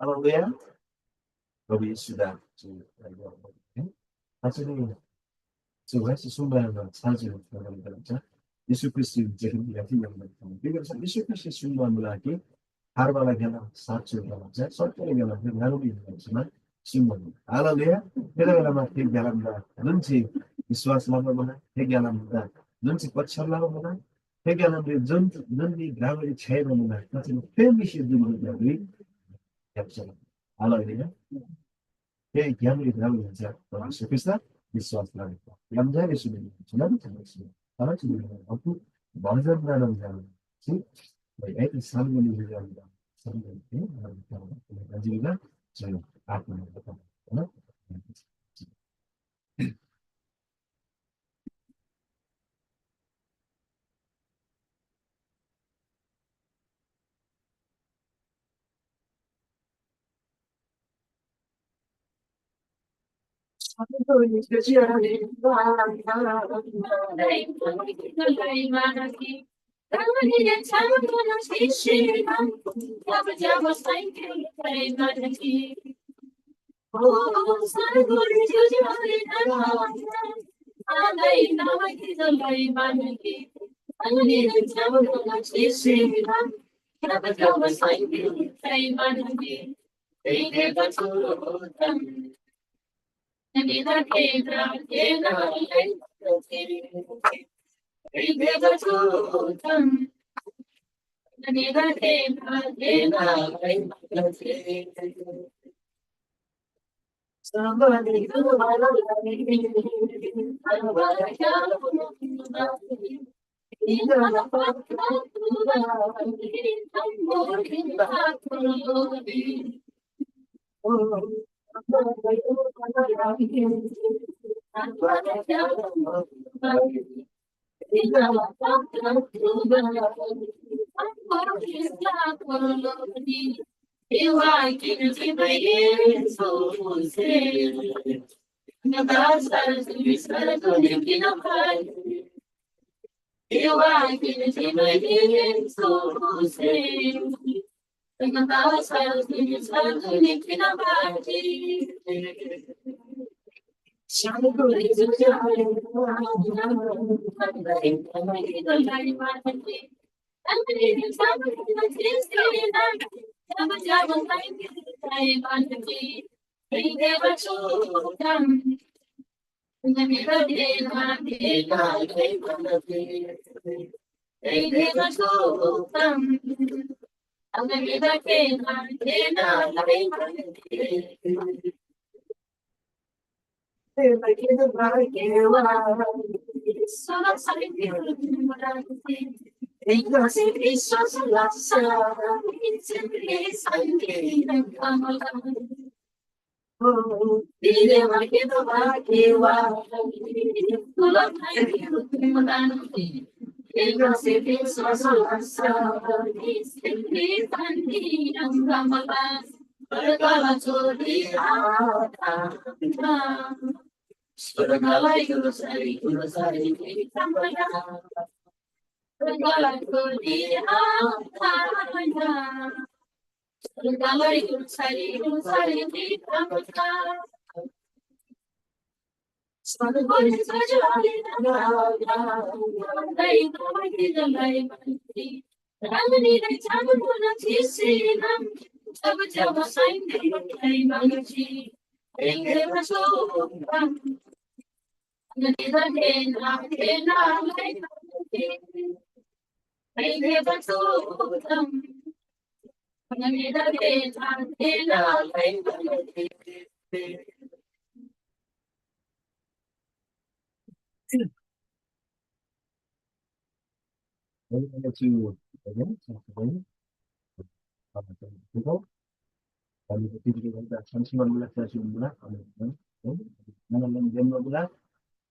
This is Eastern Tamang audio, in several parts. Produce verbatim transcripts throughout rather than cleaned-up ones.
Hallelujah. प्रभु येशूदा चाहिँ, है? अझै नै चाहिँ, है, सुसमाचार साँचो हो, प्रभु येशू ख्रीष्‍ट चाहिँ, है, तिनीहरू चाहिँ, तिनीहरू चाहिँ येशू ख्रीष्‍ट सुङ्बा मुला कि थार्बाला गेला, साँचो गेला, चाहिँ सत्य गेला, चाहिँ नानु गेला, चाहिँ सुङ्बा मुला। हालेलुया। त्यही बेलामा थे गेलामा जुन चाहिँ विश्वास लबा मुला, थे गेलामा जुन चाहिँ पछ्याउला मुला, थे गेलामा जुन, जुन नि ग्रामरी छाइबा मुला, थे चाहिँ प्रेम विषय जुन ग्रामरी हालेलुया। थे ग्रामरी ग्रामरी हुन्छ, प्रभु येशू ख्रीष्‍ट विश्वास लगे। ग्राम जाने सुने, सुना भी सुने, सुना। तारा सुने, हमको भजन गाना जाने। ठीक? भाई, ऐसे साल में नहीं जाने, साल में नहीं, हम क्या बोलते हैं, राजीव ना, चलो, आप लोग बताओ, है ना?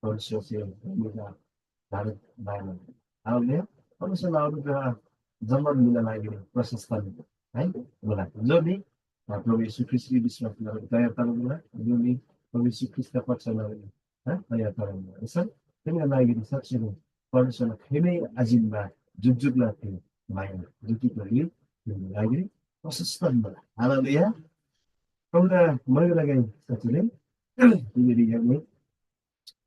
परमेश्वरसे धारण, धारण। आउले परमेश्वर आउनु का जम्मा मिला लागिरी प्रशस्त है। बोला जो भी प्रभु यीशु ख्रीष्ट विश्वास गरेर तयार तालु बोला जो भी प्रभु यीशु ख्रीष्ट पक्ष गरेर है तयार तालु बोला। ऐसा तेरे लागिरी सबसे परमेश्वर खेमे अजिम्बा जुग जुग ला थे माया जुग जुग लागिरी लागिरी प्रशस्त बोला। हालेलुया। प्रभुदा मगे लगाई सचुले तिमीले यहाँले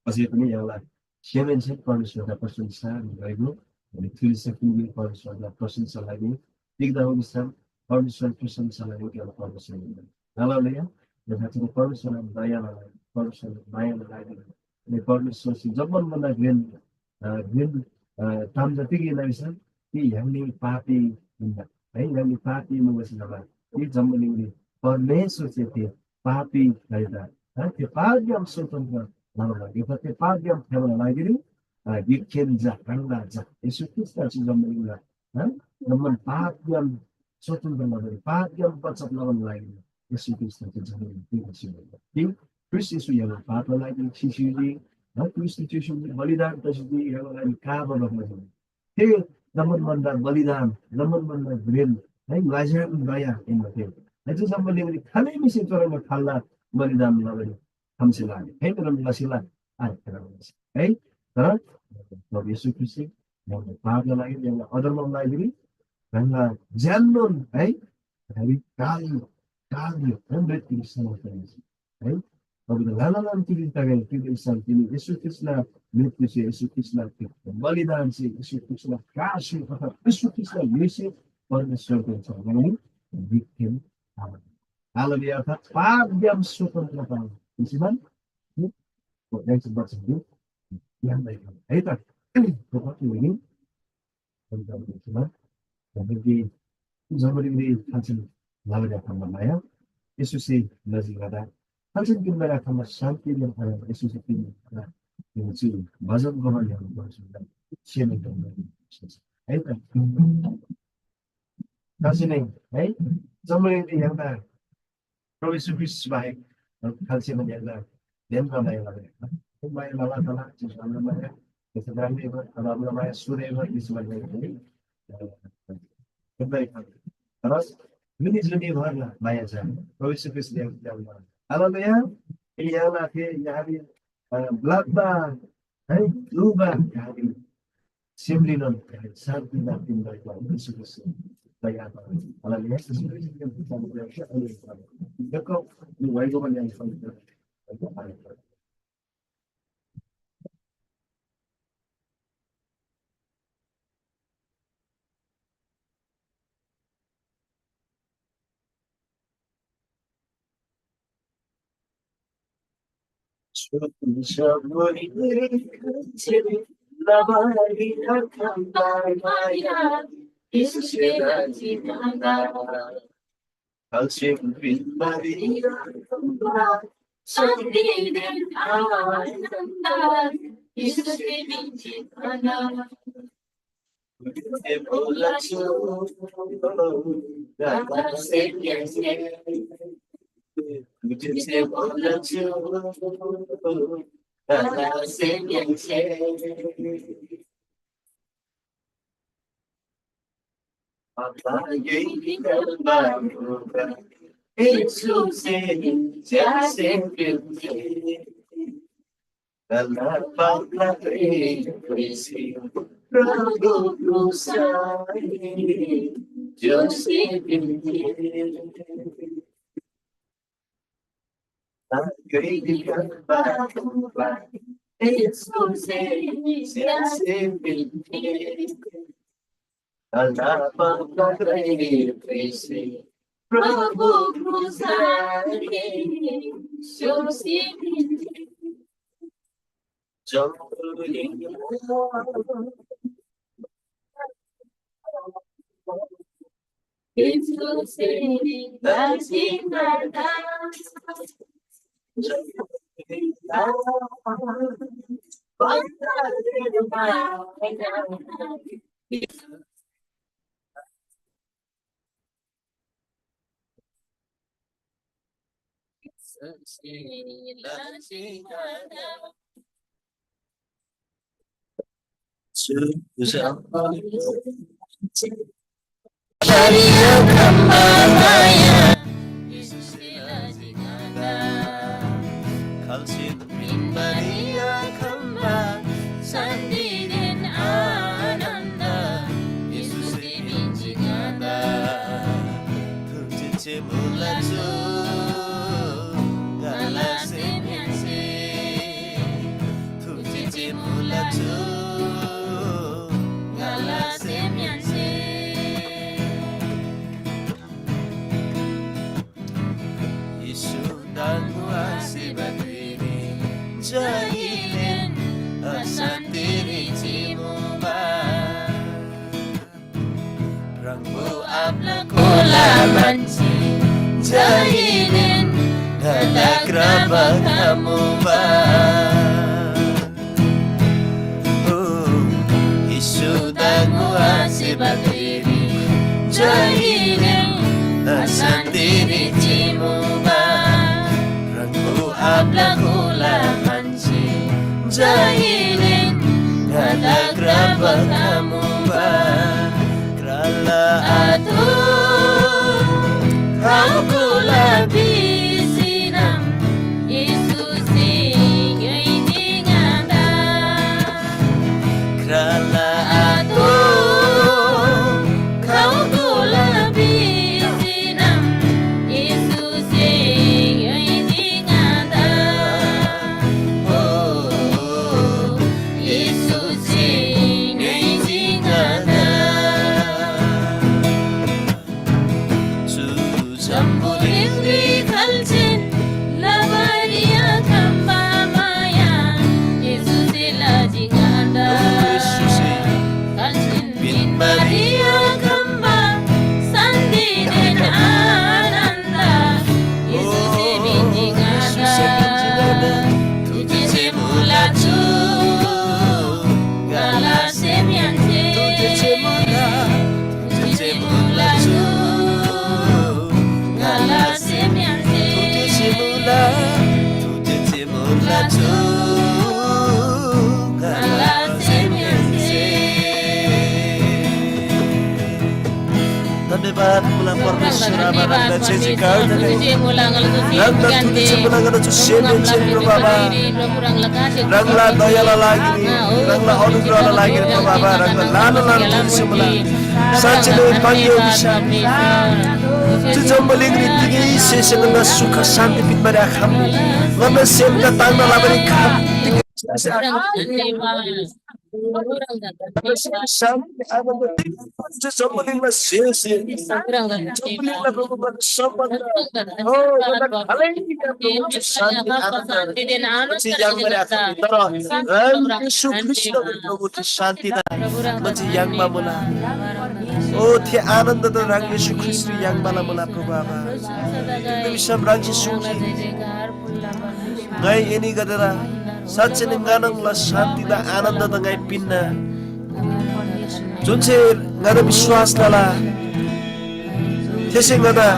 अझै पनि यहाँलाई सेमेन्से परमेश्वरलाई प्रशंसा गरेको अनि थुलिसक्नु परमेश्वरलाई प्रशंसा लागि तिग्दा हो विश्राम परमेश्वर प्रशंसा लागि यहाँलाई परमेश्वर हालेलुया। यथा चाहिँ परमेश्वरलाई दयामा लागि परमेश्वरलाई मायामा लागि अनि परमेश्वरसे जम्मन भन्दा घ्रेन घ्रेन ताम जति के नाइसन कि यहाँले पापी हिँड्दा है यहाँले पापी मुगसी जम्मा कि जम्मन परमेश्वरसे त्यो पापी है त त्यो पापग्याम स्वतन्त्र लबा लागि त्यो पापग्याम फेबा लागि गिखेन जा ह्राङला जा येशू ख्रीष्ट ची जम्मन ला जम्मन पापग्याम स्वतन्त्र लबा पापग्याम बचत लबा लागि येशू ख्रीष्ट ची जम्मन ती बसी कि ख्रीष्ट येशू यहाँ पापला लागि सिसिजी है ख्रीष्ट येशू बलिदान तसिजी यहाँ लागि का बबा थे जम्मन भन्दा बलिदान जम्मन भन्दा घ्रेन है लाइजा दया इन्‍बा थे है जो जम्मन लेगरी खानै मिसे चोरन खाल्ला बलिदान लबरी खम्से लागे है मेरन लसिला आए है तर प्रभु येशू ख्रीष्ट यहाँले पापला लागि यहाँले अधर्मम लागि ह्राङला ज्याननोन है हामी काल काल है मृत्यु समर्पण है अब लाना लान तिनी तगै तिनी इन्सान तिनी येशू ख्रीष्टला मृत्युसे येशू ख्रीष्टला बलिदानसे येशू ख्रीष्टला कासे अर्थात् येशू ख्रीष्टला म्‍हिसे परमेश्वरको छ भने विख्यान हालेलुया अर्थात् पापग्याम स्वतन्त्रता इसीमा नेक्स्ट वर्ष भी ज्ञान है त जबरी जबरी खाल्छिन लबरी खम्बा माया येशूसे नजिक लदा खाल्छिन तिमीलाई खम्बा शान्ति येशूसे तिमीलाई भजन गहन है त खाल्छिन है जबरी यहाँदा प्रभु येशू ख्रीष्ट बाहेक खाल्छिन यहाँदा ध्यान माया लबरी माया लला तला चिज माया त्यसै कारण अब अब माया सुरेमा यीशु भन्ने पनि एकदमै रस मिनी जुनी भर्न माया छ प्रभु यीशु ख्रीष्टले हालेलुया यहाँलाई यहाँले ब्लडमा है लुबा यहाँले सिमलिन शान्ति नापिन रहेको यीशु ख्रीष्ट दया हालेलुया यीशु ख्रीष्ट यक्क वैगो भन्ने खाल्‍सेन पिन्‍बारी आखम्‍बा शान्‍तिदेन आनन्‍द येशूसे पिन्‍जी ङादा। थुर्जी चिमुला चु ङाला सेमहेन्‍से। थुर्जी चिमुला चु ङाला सेमहेन्‍से। येशू ताङ्‍गु आसेबा धुइरी जहिलेन अशान्‍तिरी चिमुबा। ह्राङको आब्‍ला कोला मान्छे जहिलेन ङादा क्राबा खमुबा। ओ, येशू ताङ्‍गु आसेबा धुइरी जहिलेन अशान्‍तिरी चिमुबा। ह्राङको आब्‍ला कोला मान्छे जहिलेन ङादा क्राबा खमुबा। क्राला आतु खाउकुला भिसीनम येशूसे ङ्‌योइजी ङादा। क्राला आतु खाउकुला भिसीनम येशूसे ङ्‌योइजी ङादा। ओ, येशूसे ङ्‌योइजी ङादा। चु जम्‍बुलिङरी खाल्‍सेन लबारी आखम्‍बा माया येशूसे लजी ङादा। येशूसे खाल्‍सेन पिन्‍बारी आखम्‍बा शान्‍तिदेन आनन्‍द येशूसे पिन्‍जी ङादा। थुर्जी चिमुला चु ङाला सेमहेन्‍से। थुर्जी चिमुला चु ङाला सेमहेन्‍से। थुर्जी चिमुला, थुर्जी चिमुला चु ङाला सेमहेन्‍से। धन्यवाद मुला परमेश्‍वर आबा, ह्राङदा जय जयकार। ह्राङदा थुर्जी चिमुला ङाला चु सेमहेन्‍से प्रभु आबा। ह्राङला दयाला लागिरी, ह्राङला अनुग्रहला लागिरी प्रभु आबा, ह्राङदा ल्‍हानो ल्‍हानो थुर्जी चिमुला। साँच्‍चीनै पाङ्‌यो भिसम चु जम्‍बुलिङरी तिगै स्‍हेसे ङन्‍दा सुख शान्‍ति पिन्‍बारी आखम्‍नी। ङन्‍दा सेमदा ताङ्ना लबारी खम्‍नी। शान्‍ति आनन्‍द तिगै चु जम्‍बुलिङला स्‍हेसे, जम्‍बुलिङला प्रभु सम्‍पन्न। ओ, ङन्‍दा खालैदा प्रभु शान्‍ति आनन्‍द चु याङ्बारी आखम्‍नी। तर ह्राङ येशू ख्रीष्‍टला प्रभु शान्‍तिदा ङन्‍से याङ्बा मुला। ओ, थे आनन्‍द त ह्राङ येशू ख्रीष्‍टरी याङ्बाला मुला प्रभु आबा। तिग्‍दा भिसम ह्राङसे सुङ्जी, ङाइ एनीगदेदा साँच्‍चीनै ङानङला शान्‍तिदा आनन्‍ददा ङाइ पिन्‍ना। जुन चाहिँ ङादा विश्‍वास लला, थेसे ङादा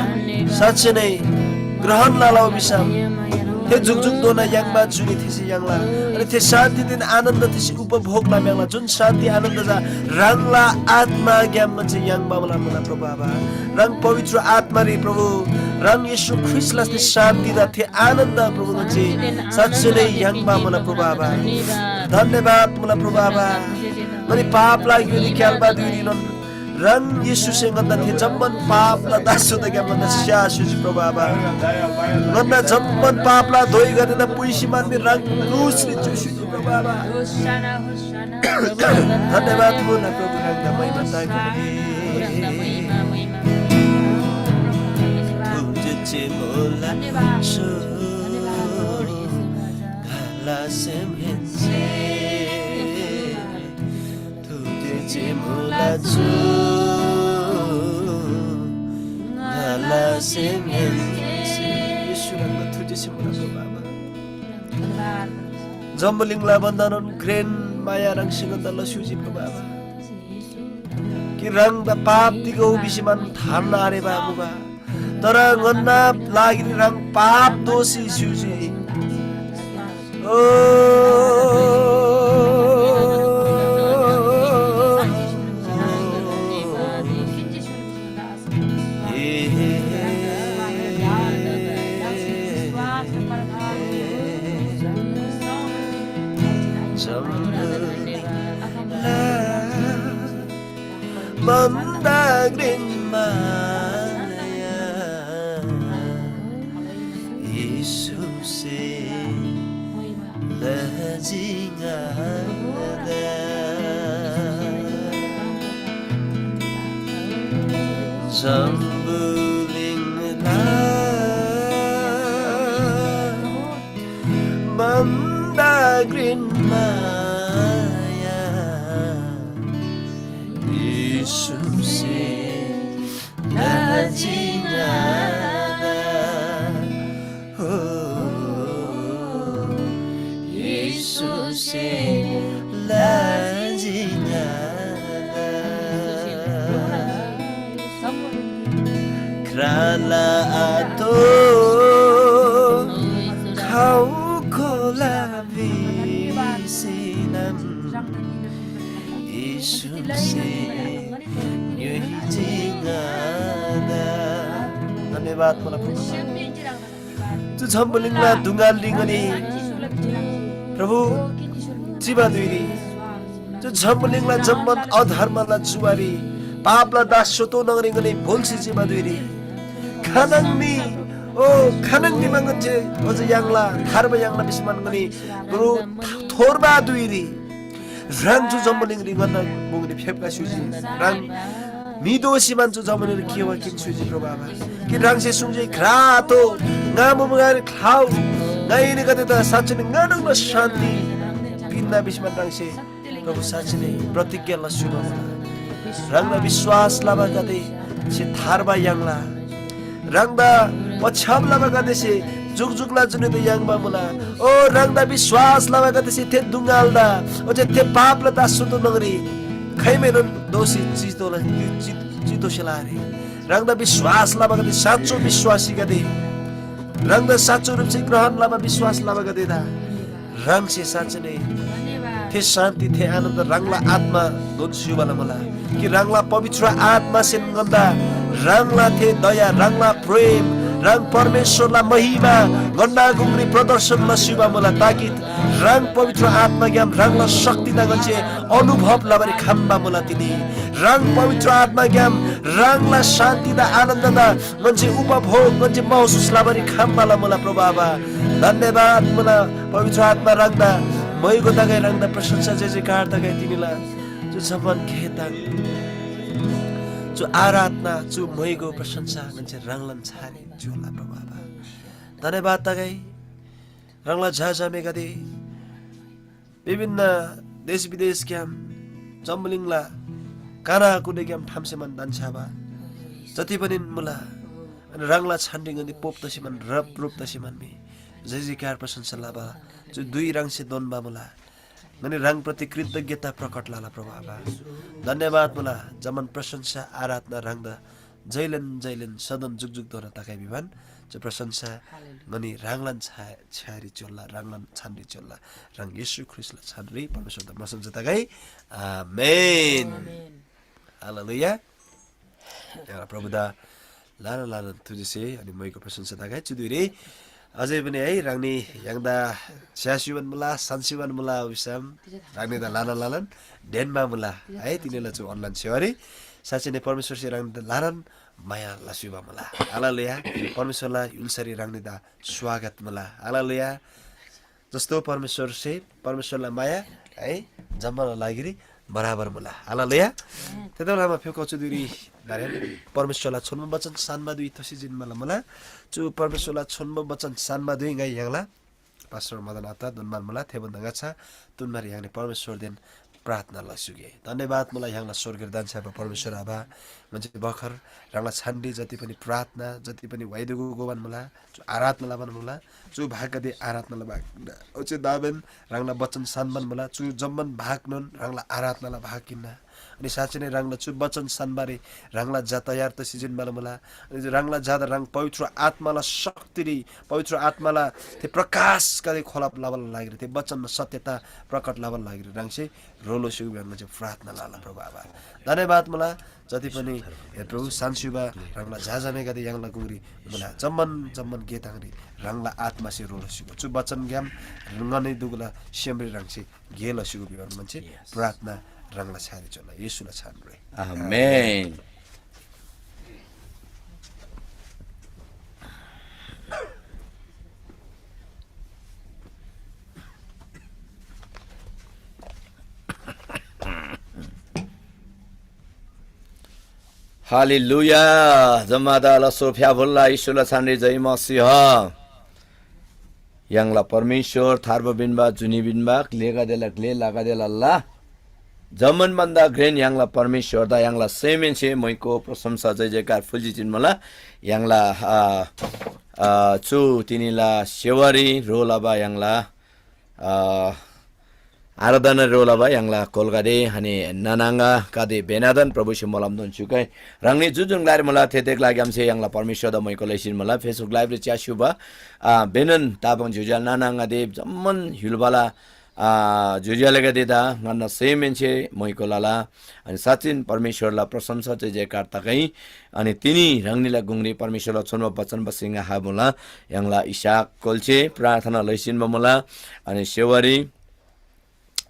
साँच्‍चीनै ग्रहण लला भिसम, थे जुकजुकधोना याङ्बा जुनी थेसे याङ्ला। अनि थे शान्‍तिदेन आनन्‍द थेसे उपभोग लम्‍याङ्ला। जुन शान्‍ति आनन्‍द चा ह्राङला आत्‍माग्‍याम ङन्‍से याङ्बा मुला, मुला प्रभु आबा। ह्राङ पवित्र आत्‍मारी प्रभु, ह्राङ येशू ख्रीष्‍टला थे शान्‍तिदा थे आनन्‍द प्रभु ङन्‍से साँच्‍चीनै याङ्बा मुला प्रभु आबा। धन्‍यवाद मुला प्रभु आबा। ङनी पापला य्‍हुलरी क्‍याल्‍बा धुइरीनोन ह्राङ येशूसे ङन्‍दा थे जम्‍मान पापला दासोताग्‍याम ङन्‍दा स्‍यास्‍युजी प्रभु आबा। ङन्‍दा जम्‍मान पापला धोइगदेदा पुइसी मान्‍बी ह्राङ क्रुसरी च्‍युसी प्रभु आबा। धन्‍यवाद मुला प्रभु, ह्राङदा महिमा तागदे। तुझे मोला सो घाला सेमहेन्‍से। तुझे मोला चु लसेम येशू ह्राङदा थुजेसे मुला प्रभु आबा। जम्बुलिङला भन्दानोन घ्रेन माया ह्राङसे ङन्दा लस्युजी प्रभु आबा। कि ह्राङदा पाप तिगौ भिसीमान थार्ना आरेबा मुबा। तर ङन्‍ना लागिरी ह्राङ पाप दोसी स्‍युजी। ओ, भन्दा घ्रेन माया येशूसे लजी ङादा। जम्बुलिङला भन्दा घ्रेन माया येशूसे लजी ङादा। हो, येशूसे लजी ङादा। ख्राला आतो खाउ खोला भिसिनम येशूसे ङ्‌योइजी ङादा। धन्यवाद मुला प्रभु। चु जम्‍बुलिङला दुङालरी ङनी प्रभु चिबा धुइरी, चु जम्‍बुलिङला जम्‍मान अधर्मला जुवारी, पापला दास सोतो न्‍हङरी ङनी भोल्‍सी चिबा धुइरी खानङ नि, ओ खानङ निमा ङन्‍से अझ याङ्ला, थार्बा याङ्ला भिसीमान ङनी गुरु थोर्बा धुइरी ह्राङ चु जम्‍बुलिङरी ङन्‍ना मुङरी फेप्‍का स्‍युजी। ह्राङ म्‍हि दोःसीमान चु जम्‍बुलिङरी केवा किन स्‍युजी प्रभु आबा। कि ह्राङसे सुङ्जी, "घ्रातो ङा मुमुगारी ख्‍लाउ, ङाइ एनीगदेदा साँच्‍चीन ङानङला शान्‍ति पिन्‍ना" भिसीमान ह्राङसे प्रभु साँच्‍ची नै प्रतिज्ञा लस्‍युबा मुला। ह्राङदा विश्‍वास लबागदेसे थार्बा याङ्ला। ह्राङदा पछ्याम लबागदेसे जुकजुकला जुनीदा याङ्बा मुला। ओ ह्राङदा विश्‍वास लबागदेसे थे दुङ्‌गालदा ओच्‍छे थे पापला दासत्व न्‍हङरी खाइमाएनोन दोःसी चितोःला, चि-, चितोःसेला आरे। ह्राङदा विश्‍वास लबागदे साँचो विश्‍वासीगदे, ह्राङदा साँचो रूपसे ग्रहण लबा विश्‍वास लबागदेदा ह्राङसे साँच्‍चै नै थे शान्‍ति, थे आनन्द ह्राङला आत्‍मानोन स्‍युबाला मुला। कि ह्राङला पवित्र आत्‍मासेन ङन्‍दा ह्राङला थे दया, ह्राङला प्रेम, ह्राङ परमेश्‍वरला महिमा ङन्‍ना गुङरी प्रदर्शन लस्‍युबा मुला, ताकि ह्राङ पवित्र आत्‍माग्‍याम ह्राङला शक्तिदा ङन्‍से अनुभव लबारी खम्‍बा मुला तिनी। ह्राङ पवित्र आत्‍माग्‍याम ह्राङला शान्‍तिदा, आनन्ददा ङन्‍से उपभोग, ङन्‍से महसुस लबारी खम्‍बाला मुला प्रभु आबा। धन्‍यवाद मुला पवित्र आत्‍मा ह्राङदा, मैगो तगै ह्राङदा प्रशंसा जय जयकार तगै तिनीला। चु जम्‍मान गे ताङ, चु आराधना, चु मैगो प्रशंसा ङन्‍से ह्राङलान छारे च्‍योला प्रभु आबा। धन्‍यवाद तगै ह्राङला झाझामेगदे विभिन्न देश विदेशग्‍याम जम्‍बुलिङला कानाकुनाग्‍याम ठामसेमान धन्‍छ्‌याबा जति पनि मुला, अनि ह्राङला छानरी ङनी पोप तसेमान रप रूप तसेमान मी जय जयकार प्रशंसा लबा चु दुई ह्राङसे दोन्‍बा मुला। ङनी ह्राङप्रति कृतज्ञता प्रकट लला प्रभु आबा। धन्‍यवाद मुला, जम्‍मान प्रशंसा आराधना ह्राङदा जैलेन जैलेन सदन जुगजुगधोना तगै भिबान चु प्रशंसा ङनी ह्राङलान छा-, छ्‌यारी च्‍योल्‍ला, ह्राङलान छानरी च्‍योल्‍ला, ह्राङ येशू ख्रीष्‍टला छानरी परमेश्‍वरदा प्रशंसा तगै। आमेन। हालेलुया। यहाँ प्रभुदा लाना लाना तुजिसे अनि मैको प्रशंसा तगै चुदुइरी अझै पनि है ह्राङनी य्‍हाङदा स्‍यास्‍युबान मुला, सन्‍सिबान मुला भिसम ह्राङनीदा लाना लानान ढेन्‍बा मुला है। तिनीला चु online सेवारी साँच्‍चै नै परमेश्‍वरसे ह्राङनीदा लानान माया लस्‍युबा मुला। हालेलुया। परमेश्‍वरला य्‍हुल्‍सारी ह्राङनीदा स्वागत मुला। हालेलुया। जस्तो परमेश्‍वरसे, परमेश्‍वरला माया है जम्‍माला लागिरी बराबर मुला। हालेलुया। थेतबासेलमा फेको चुदुरी दारेन परमेश्‍वरला छोन्‍बो वचन सानमा दुई थोसी जिन्‍बाला मुला। चु परमेश्‍वरला छोन्‍बो वचन सानमा दुई ङाइ य्‍हाङला पास्टर मदन आत्ता दुन्‍बान मुला। थे भन्‍दा ङाच्‍छा तुन्‍बारी य्‍हाङनी परमेश्‍वरदेन प्रार्थना लसुगे। धन्यवाद मुला य्‍हाङला स्वर्गीय दान्‍छ्‌याबा परमेश्‍वर आबा। ङन्‍से भर्खर ह्राङला छानरी जति पनि प्रार्थना, जति पनि वाइदुगु गोबान मुला, चु आराधना लबान मुला, चु भागगदे आराधना लबा ओचे दाबेन ह्राङला वचन सानबान मुला, चु जम्‍मान भागनोन ह्राङला आराधनाला भाग किन्‍ना। अनि साँच्‍चै नै ह्राङला चु वचन सानबारी ह्राङला जा तयार तसी जिन्‍बाला मुला। अनि ह्राङला जादा ह्राङ पवित्र आत्‍माला शक्तिरी, पवित्र आत्‍माला थे प्रकाशगदे खोलब लबाला लागिरी, थे वचन सत्यता प्रकट लबाला लागिरी ह्राङसे ह्रो लसीगु भिबा ङन्‍से प्रार्थना लला प्रभु आबा। धन्यवाद मुला। जति पनि हे प्रभु सान्‍सिबा ह्राङला झाझामेगदे य्‍हाङला गुङरी मुला। जम्‍मान जम्‍मान गे ताङरी ह्राङला आत्‍मासे ह्रो लसीगु। चु वचनग्‍याम ङनी दुगुला सेमरी ह्राङसे गे लसीगु भिबा ङन्‍से प्रार्थना ह्राङला छ्‌यारी चोला। येशूला छानरे। आमेन। हालेलुया। जम्‍मादा लसो फ्‍याफुल्‍ला येशूला छानरी जय मसीह। य्‍हाङला परमेश्‍वर थार्बा पिन्‍बा, जुनी पिन्‍बा, ग्‍लेगदेला ग्‍ले, लगदेला ला, जम्‍मान भन्‍दा घ्रेन य्‍हाङला परमेश्‍वरदा य्‍हाङला सेमहेन्‍से मोइको प्रशंसा जय जयकार फुल्‍जी जिन्‍मुला। य्‍हाङला, आ, आ, चु तिनीला सेवारी ह्रो लबा य्‍हाङला, आ, आराधना ह्रो लबा य्‍हाङला कोलगदे, अनि नानाङागदे बेनादन प्रभुसे मोलमदोन स्‍युगै। ह्राङनी जुजुन ग्‍लारी मुला, थे देख लाग्‍यामसे य्‍हाङला परमेश्‍वरदा मोइको लैसिन मुला। Facebook live रे च्‍यास्‍युबा, आ, बेनन तापाङ ज्‍योज्‍याल नानाङादे जम्‍मान य्‍हुलबाला, आ, ज्‍योज्‍यालगदेदा ङन्‍ना सेमहेन्‍से मोइको लला। अनि साँच्‍चिन परमेश्‍वरला प्रशंसा जय जयकार तगै। अनि तिनी ह्राङनीला गुङरी परमेश्‍वरला छोन्‍बो बचन बसिङा हाबुला। य्‍हाङला इसाक कोल्‍से प्रार्थना लैसिन बमुला। अनि सेवारी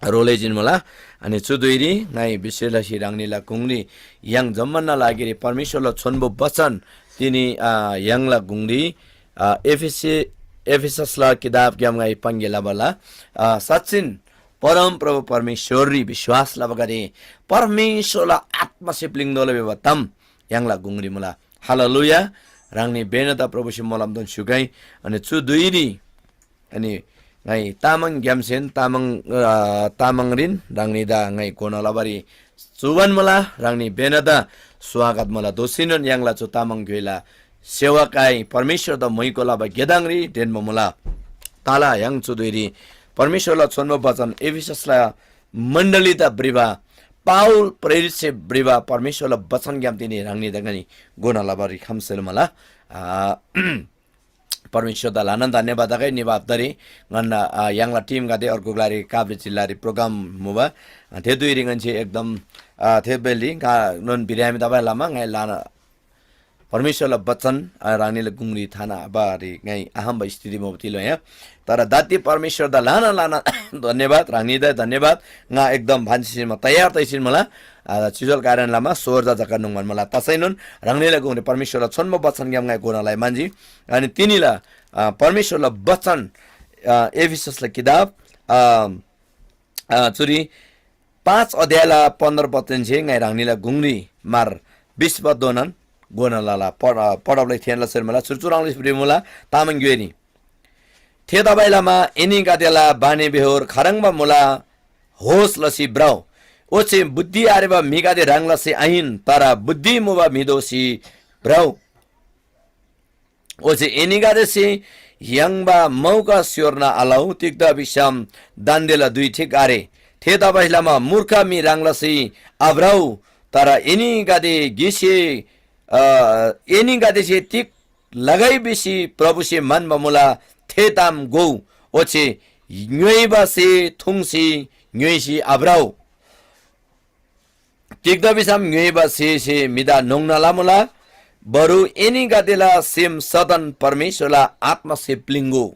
रोलेजिन मुला। अनि चु धुइरी ङाइ विशेष लसी ह्राङनीला गुङरी य्‍हाङ जम्‍मानना लागिरी परमेश्‍वरला छोन्‍बो बचन तिनी, आ, य्‍हाङला गुङरी, आ, एफिसी-, एफिससला किताबग्‍याम ङाइ पाङ्गे लबाला, आ, साँच्‍चिन परमप्रभु परमेश्‍वररी विश्‍वास लबागदे परमेश्‍वरला आत्‍मासे प्‍लिङ्‌तोःला भिबा ताम य्‍हाङला गुङरी मुला। हालेलुया। ह्राङनी बेनादा प्रभुसे मोलमदोन स्‍युगै। अनि चु धुइरी अनि ङाइ तामाङग्‍यामसेन तामाङ, अ, तामाङरीन ह्राङनीदा ङाइ घोना लबारी चुबान मुला। ह्राङनी बेनादा स्वागत मुला। दोःसीनोन य्‍हाङला चु तामाङ ग्‍योइला सेवा काइ परमेश्‍वरदा मोइको लबा गेदाङरी ढेन्‍बा मुला। तला य्‍हाङ चु धुइरी परमेश्‍वरला छोन्‍बो बचन एफिससला मण्‍डलीदा भ्रिबा पावल प्रेरितसे भ्रिबा परमेश्‍वरला बचनग्‍याम तिनी ह्राङनीदा ङनी घोना लबारी खम्‍सेल मुला। आ, परमेश्‍वरदा ल्‍हानान धन्‍यवाद तगै। निबा हप्तारी ङन्‍ना, आ, य्‍हाङला टिमगदे अर्गु ग्‍लारी काभ्रे जिल्‍लारी प्रोग्राम मुबा। आ, थे धुइरी ङन्‍से एकदम, आ, थे बेली ङा नोन बिरामी तबासे लमा ङाइ ल्‍हाना परमेश्‍वरला बचन, आ, ह्राङनीला गुङरी थाना बारी ङाइ आहम्‍बा स्थिति मुबा तिलो या। तर दाती परमेश्‍वरदा ल्‍हाना ल्‍हाना धन्‍यवाद, ह्राङनीदा धन्‍यवाद। ङा एकदम भान्‍सीमा तयार तैसीन मुला। आ, चिजोल कारण लमा सोर जा जका नुङमान मुला। तसैनोन ह्राङनीला गुङरी परमेश्‍वरला छोन्‍बो बचनग्‍याम ङाइ घोना लइ मान्‍जी। अनि तिनीला, अ, परमेश्‍वरला बचन, अ, एफिससला किताब, अ, अ, चुरी पाँच अध्यायला पन्ध्र पदहेन्‍से ङाइ ह्राङनीला गुङरी मार बिस पदधोनान घोना लला। पढ-, अ, पढबलाई थेन्‍ला सेर्मला चुरचुराङले भ्रिमुला तामाङ ग्‍योइरी। थेतबासेलमा एनीगदेला बानीबेहोर खाह्रङ्बा मुला, होस लसी भ्रउ। ओच्‍छे बुद्धि आरेबा म्‍हिगदे ह्रङ् लसी आहिन, तर बुद्धि मुबा म्‍हि दोसी भ्रउ। ओच्‍छे एनीगदेसे याङ्बा मौका स्‍योर्ना आलउ, तिग्‍दा भिसम दान्‍देला धुइ ठिक आरे। थेतबासेलमा मूर्ख म्‍हि ह्रङ् लसी आभ्रउ, तर एनीगदे गिसे, अ, एनीगदेसे तिग लगै भिसी प्रभुसे म्‍हन्‍बा मुला, थे ताम घोउ। ओच्‍छे ङ्‌योइबा स्‍हे थुङ्सी ङ्‌योइसी आभ्रउ। तिग्‍दा भिसम ङ्‌योइबा स्‍हेसे म्‍हिदा न्‍होङ्ना लमुला, बरु एनीगदेला सेम सदन परमेश्‍वरला आत्‍मासे प्‍लिङ्‍गो।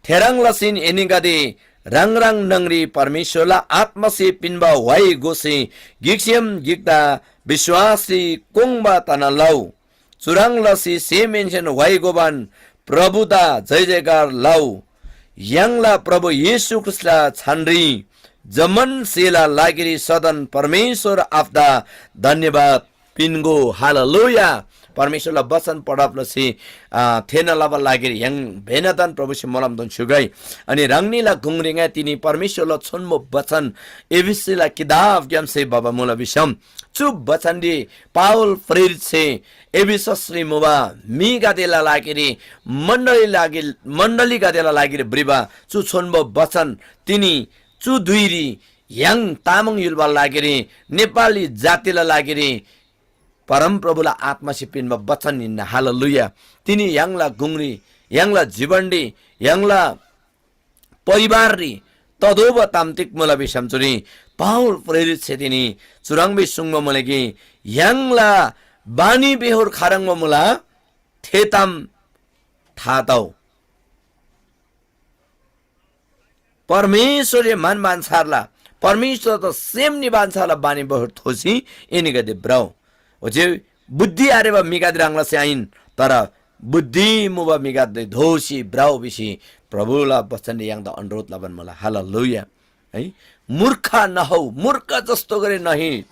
थेह्रङ् लसीन एनीगदे ह्राङ ह्राङ न्‍हङरी परमेश्‍वरला आत्‍मासे पिन्‍बा व्‍हाइ गोसे गिकसेम गिकदा विश्‍वासरी कोङ्बा तना लउ। चुह्रङ् लसी सेमहेन्‍सेन व्‍हाइ गोबान प्रभुदा जयजयकार लउ। य्‍हाङला प्रभु येशू ख्रीष्‍टला छानरी जम्‍मान स्‍हेला लागिरी सदन परमेश्‍वर आबादा धन्‍यवाद पिन्‍गो। हालेलुया। परमेश्‍वरला बचन पढब लसी, अ, थेःना लबा लागिरी य्‍हाङ भेनादन प्रभुसे मोलमदोन स्‍युगै। अनि ह्राङनीला गुङरी ङाइ तिनी परमेश्‍वरला छोन्‍बो बचन एफिसीला किताबग्‍यामसे भबा मुला भिसम, चु बचनरी पावल प्रेरितसे एफिससरी मुबा म्‍हिगदेला लागिरी, मण्‍डली लागि-, मण्‍डलीगदेला लागिरी भ्रिबा चु छोन्‍बो बचन तिनी चु धुइरी य्‍हाङ तामाङ य्‍हुलबा लागिरी, नेपाली जातिला लागिरी परमप्रभुला आत्‍मासे पिन्‍बा बचन हिन्‍ना। हालेलुया। तिनी य्‍हाङला गुङरी, य्‍हाङला जीवनरी, य्‍हाङला परिवाररी ततोःबा ताम तिग मुला भिसम चुरी पावल प्रेरितसे तिनी चुह्रङ्बी सुङ्बा मुला कि य्‍हाङला बानी बेहोर खाह्रङ्बा मुला थे ताम था तउ। परमेश्‍वरसे म्‍हन्‍बा अन्‍छारला, परमेश्‍वरदा सेम निबा अन्‍छारला बानी बहर थोसी एनीगदे भ्रउ। ओच्‍छे बुद्धि आरेबा म्‍हिगदे ह्रङ् लसी आहिन, तर बुद्धि मुबा म्‍हिगदे दोःसी भ्रउ भिसी प्रभुला बचनरी य्‍हाङदा अनुरोध लबान मुला। हालेलुया। है, मूर्ख नहौ, मूर्ख जस्तो गरी नहीं,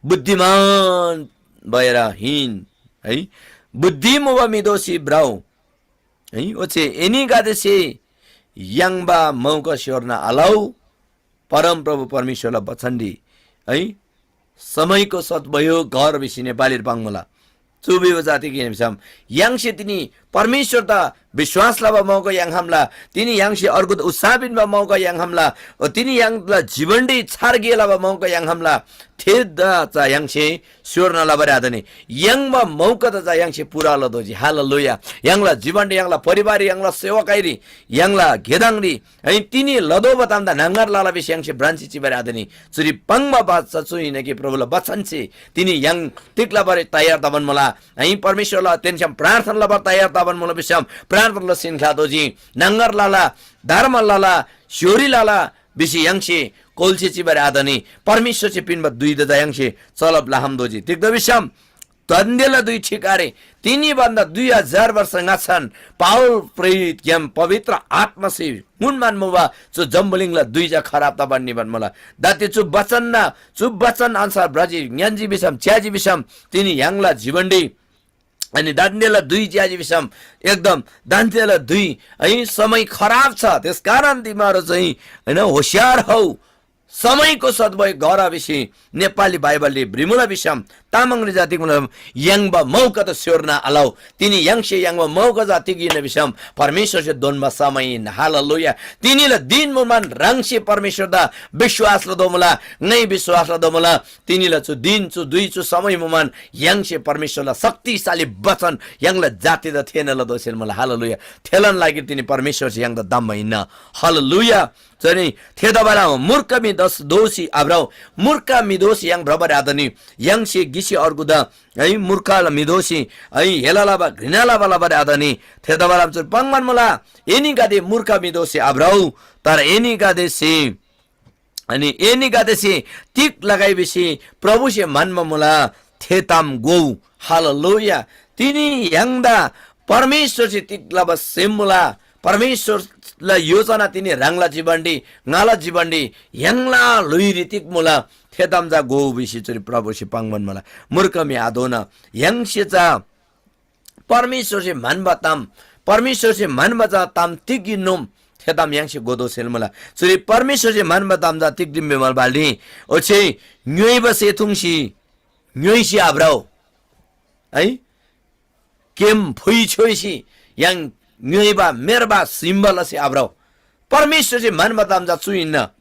बुद्धिमान भएर हिँड। है, बुद्धि मुबा म्‍हि दोःसी भ्रउ। है, ओच्‍छे एनीगदेसे याङ्बा मौका स्‍योर्न आलउ, परमप्रभु परमेश्‍वरला बचनरी, है, समयको सद्वयोग गर भिसी नेपालीरी पाङ्मुला। चु भिबा चा तिग हिन्‍ना भिसम, य्‍हाङसे तिनी परमेश्‍वरदा विश्‍वास लबा मौका याङ्‌खम्‍ला, तिनी य्‍हाङसे अर्गुदा उत्साह पिन्‍बा मौका याङ्‌खम्‍ला, ओ तिनी य्‍हाङला जीवनरी छार गे लबा मौका याङ्‌खम्‍ला, थेदा चा य्‍हाङसे स्‍योर्न लबारी आतनी। याङ्बा मौकादा चा य्‍हाङसे पूरा लतोःजी। हालेलुया। य्‍हाङला जीवनरी, य्‍हाङला परिवाररी, य्‍हाङला सेवकाईरी, य्‍हाङला गेदाङरी, है, तिनी लतोःबा तामदा न्‍हङगर लला भिसी य्‍हाङसे भ्रान्‍सी चिबारी आतनी। चुरी पाङ्बा बाचा चु हिन्‍ना कि प्रभुला बचनसे तिनी य्‍हाङ तिग लबारी तयार तबान मुला। है, परमेश्‍वरला तेन्‍सम प्रार्थना लबार तयार तबान मुला भिसम प्रार्थना लसीन ख्‍लातोःजी। न्‍हङगर लला, धर्म लला, स्‍य्‍होरी लला भिसी य्‍हाङसे कोल्‍सी चिबारी आतनी। परमेश्‍वरसे पिन्‍बा धुइदा चा य्‍हाङसे चलब लखम्‍तोःजी। तिग्‍दा भिसम दान्‍देला धुइ ठिक आरे। तिनी भन्‍दा दुई हजार वर्ष ङाच्‍छान पावल प्रेरितग्‍याम पवित्र आत्‍मासे हुन्‍मान मुबा चु जम्‍बुलिङला धुइ चा खराब तबान निबान मुला। दान्‍दे चु बचनना, चु बचन अन्‍सार भ्रजी, ङ्‌यान्‍जी भिसम, च्‍याजी भिसम, तिनी य्‍हाङला जीवनरी अनि दान्‍देला धुइ च्‍याजी भिसम एकदम दान्‍देला धुइ है, समय खराब छ। त्यस कारण तिमीहरू चाहिँ, होइन, होसियार हौ। समयको सद्वयोग गर भिसी नेपाली बाइबलरी भ्रिमुला भिसम, तामाङरी चा तिग मुला भिसम, याङ्बा मौका त स्‍योर्ना आलउ। तिनी य्‍हाङसे याङ्बा मौका चा तिग हिन्‍ना भिसम, परमेश्‍वरसे दोन्‍बा समय हिन्‍ना। हालेलुया। तिनीला दिन मुमान ह्राङसे परमेश्‍वरदा विश्‍वास लतोःमुला, ङाइ विश्‍वास लतोःमुला। तिनीला चु दिन, चु धुइ, चु समय मुमान य्‍हाङसे परमेश्‍वरला शक्तिशाली वचन य्‍हाङला जातिदा थेःना लतोःसेल मुला। हालेलुया। थेलान लागिरी तिनी परमेश्‍वरसे य्‍हाङदा धम्‍बा हिन्‍ना। हालेलुया। चुनी थेतबाला मूर्ख म्‍हि दस दोःसी आभ्रउ। मूर्ख म्‍हि दोःसी य्‍हाङ भ्रबारी आतनी। य्‍हाङसे गिसी अर्गुदा, है, मूर्खला म्‍हि दोःसी, है, हेला लबा, घृणा लबा लबारी आतनी। थेतबाला चु पाङ्‌बान मुला, एनीगदे मूर्ख म्‍हि दोःसी आभ्रउ, तर एनीगदेसे अनि एनीगदेसे तिग लगै भिसी प्रभुसे म्‍हन्‍बा मुला, थे ताम घोउ। हालेलुया। तिनी य्‍हाङदा परमेश्‍वरसे तिग लबा सेम मुला, परमेश्‍वरला योजना तिनी ह्राङला जीवनरी, ङाला जीवनरी, य्‍हाङला ल्‍हुइरी तिग मुला, थे ताम चा घोउ भिसी चुरी प्रभुसे पाङ्‌बान मुला। मूर्ख म्‍हि आदोना, य्‍हाङसे चा परमेश्‍वरसे म्‍हन्‍बा ताम, परमेश्‍वरसे म्‍हन्‍बा चा ताम तिग हिन्‍नोम, थे ताम य्‍हाङसे घोतोःसेल मुला। चुरी परमेश्‍वरसे म्‍हन्‍बा ताम चा तिग दिम भिमल बाल्‍डी, ओच्‍छे ङ्‌योइबा स्‍हे थुङ्सी ङ्‌योइसी आभ्रउ। है? केम फुइ छ्‌योइसी य्‍हाङ ङ्‌योइबा, मेर्बा, सिम्‍बा लसी आभ्रउ। परमेश्‍वरसे म्‍हन्‍बा ताम चा चु हिन्‍ना।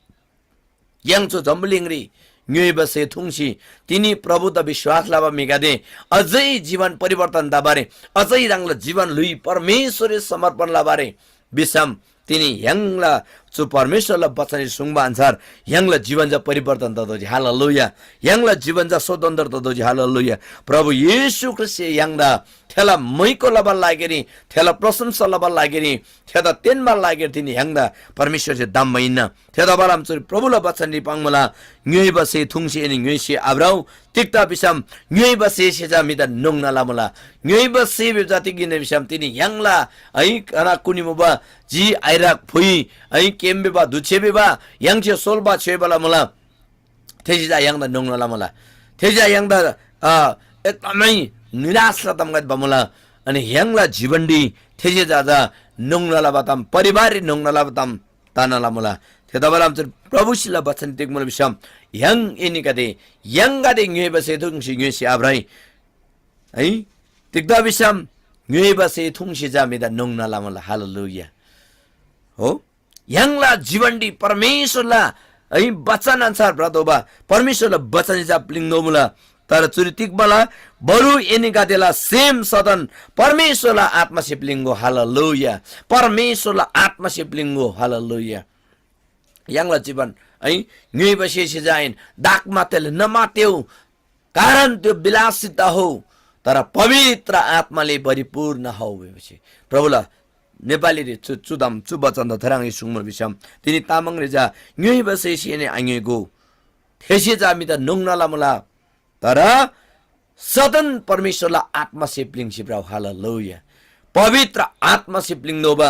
य्‍हाङ चु जम्‍बुलिङरी ङ्‌योइबा स्‍हे थुङ्सी तिनी प्रभुदा विश्‍वास लबा म्‍हिगदे अझै जीवन परिवर्तन तबारे, अझै ह्राङला जीवन ल्‍हुइ परमेश्‍वररी समर्पण लबारे भिसम तिनी य्‍हाङला चु परमेश्‍वरला बचनरी सुङ्बा अन्‍छार य्‍हाङला जीवन चा परिवर्तन ततोःजी। हालेलुया। य्‍हाङला जीवन चा स्वतन्त्र ततोःजी। हालेलुया। प्रभु येशू ख्रीष्‍टसे य्‍हाङदा थेला मैको लबाला लागिरी, थेला प्रशंसा लबाला लागिरी, थेदा तेन्‍बाला लागिरी तिनी य्‍हाङदा परमेश्‍वरसे धम्‍बा हिन्‍ना। थेतबालाम चुरी प्रभुला बचनरी पाङ्‌मुला, ङ्‌योइबा स्‍हे थुङ्सी एनी ङ्‌योइसी आभ्रउ, तिग्‍दा भिसम ङ्‌योइबा स्‍हेसे चा म्‍हिदा न्‍होङ्ना लमुला। ङ्‌योइबा स्‍हे भिबा चा तिग हिन्‍ना भिसम तिनी य्‍हाङला, है, कना कुनी मुबा जी आइराक फुइ, है, केम भिबा, दुच्छे भिबा, य्‍हाङसे सोल्‍बा छ्‌योइबा लमुला। थेसे चा य्‍हाङदा न्‍होङ्ना लमुला। थेसे चा य्‍हाङदा, अ, एकदमै निराश लतम गत बमुला। अनि य्‍हाङला जीवनरी थेसे जा जा नोङ्ना लबा ताम, परिवाररी नोङ्ना लबा ताम तना लमुला। थेतबाला आमचुर प्रभुसीला वचन तिग मुला भिसम, य्‍हाङ एनीगदे, य्‍हाङगदे ङ्‌योइबासे थुङ्सी ङ्‌योइसी आभ्रइ। है, तिग्‍दा भिसम ङ्‌योइबासे थुङ्सी जा म्‍हिदा नोङ्ना लमुला। हालेलुया। हो, य्‍हाङला जीवनरी परमेश्‍वरला, है, वचन अन्‍सार भ्रतोःबा, परमेश्‍वरला वचन हिसाब प्‍लिङ्‌दो मुला। तर चुरी तिग मुला, बरु एनीगदेला सेम सदन परमेश्‍वरला आत्‍मासे प्‍लिङ्‍गो। हालेलुया। परमेश्‍वरला आत्‍मासे प्‍लिङ्‍गो। हालेलुया। य्‍हाङला जीवन, है, ङ्‌योइबासे सिजाइन, दाग मात्‍तेले नमात्‍यौ, कारण त्यो विलासिता हो, तर पवित्र आत्माले भरिपूर्ण हौ भिसी प्रभुला नेपालीरी चु चुदम चु वचन त थेह्रङ् सुङ्मुल भिसम, तिनी तामाङरी जा ङ्‌योइबासे सिने आङ्‌योइगो, थेसे जा म्‍हिदा नोङ्ना लमुला। तर सदन परमेश्‍वरला आत्‍मासे प्‍लिङ्सी भ्रउ। हालेलुया। पवित्र आत्‍मासे प्‍लिङ्‌दोबा,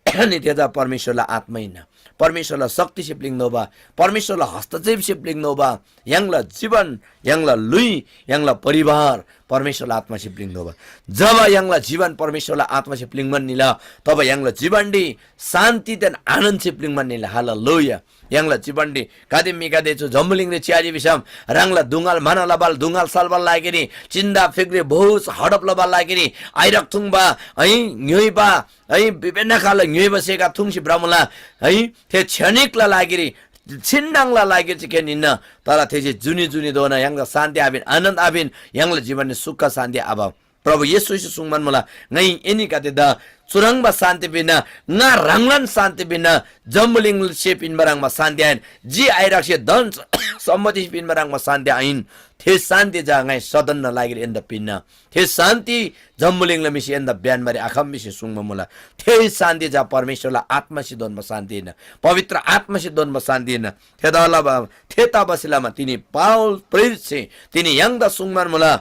अनि ते चा परमेश्‍वरला आत्‍मा हिन्‍ना। परमेश्‍वरला शक्तिसे प्‍लिङ्‌दोबा, परमेश्‍वरला हस्तक्षेपसे प्‍लिङ्‌दोबा, य्‍हाङला जीवन, य्‍हाङला ल्‍हुइ, य्‍हाङला परिवार परमेश्‍वरला आत्‍मासे प्‍लिङ्‌दोबा। जब य्‍हाङला जीवन परमेश्‍वरला आत्‍मासे प्‍लिङ्‌बान निला, तब य्‍हाङला जीवनरी शान्तिदेन आनन्दसे प्‍लिङ्‌बान निला। हालेलुया। य्‍हाङला जीवनरी गाते म्‍हिगदे चु जम्‍बुलिङरी च्‍याजी भिसम, ह्राङला दुङाल म्‍हाना लबाल, दुङाल सल्‍बाल लागिरी, चिन्‍दा फिक्री भोज हडप लबाल लागिरी, आइरक थुङ्बा, है, ङ्‌योइबा, है, विभिन्न खालला ङ्‌योइबा सेका थुङ्सी भ्रमुला, है, थे क्षणिकला लागिरी, छिन्‍डाङला लागिरी चाहिँ खेन हिन्‍ना, तर थेसे जुनी जुनीधोना य्‍हाङदा शान्‍ति आपिन, आनन्द आपिन, य्‍हाङला जीवनरी सुख शान्‍ति आबा। प्रभु येशूसे सुङ्बान मुला, ङाइ एनीगदेदा चुह्रङ्बा शान्‍ति पिन्‍ना, ङा ह्राङलान शान्‍ति पिन्‍ना, जम्‍बुलिङसे पिन्‍बा ह्रङ्‌बा शान्‍ति आहिन, जी आइरकसे धन सम्‍पत्तिसे पिन्‍बा ह्रङ्‌बा शान्‍ति आहिन। थे शान्‍ति चा ङाइ सदनना लागिरी एन्‍दा पिन्‍ना। थे शान्‍ति जम्‍बुलिङला म्‍हिसे एन्‍दा ब्यान्‍बारी आखम भिसी सुङ्बा मुला। थे शान्‍ति चा परमेश्‍वरला आत्‍मासे दोन्‍बा शान्‍ति हिन्‍ना, पवित्र आत्‍मासे दोन्‍बा शान्‍ति हिन्‍ना। थेतबाला, थेतबासेलमा तिनी पावल प्रेरितसे तिनी य्‍हाङदा सुङ्बान मुला,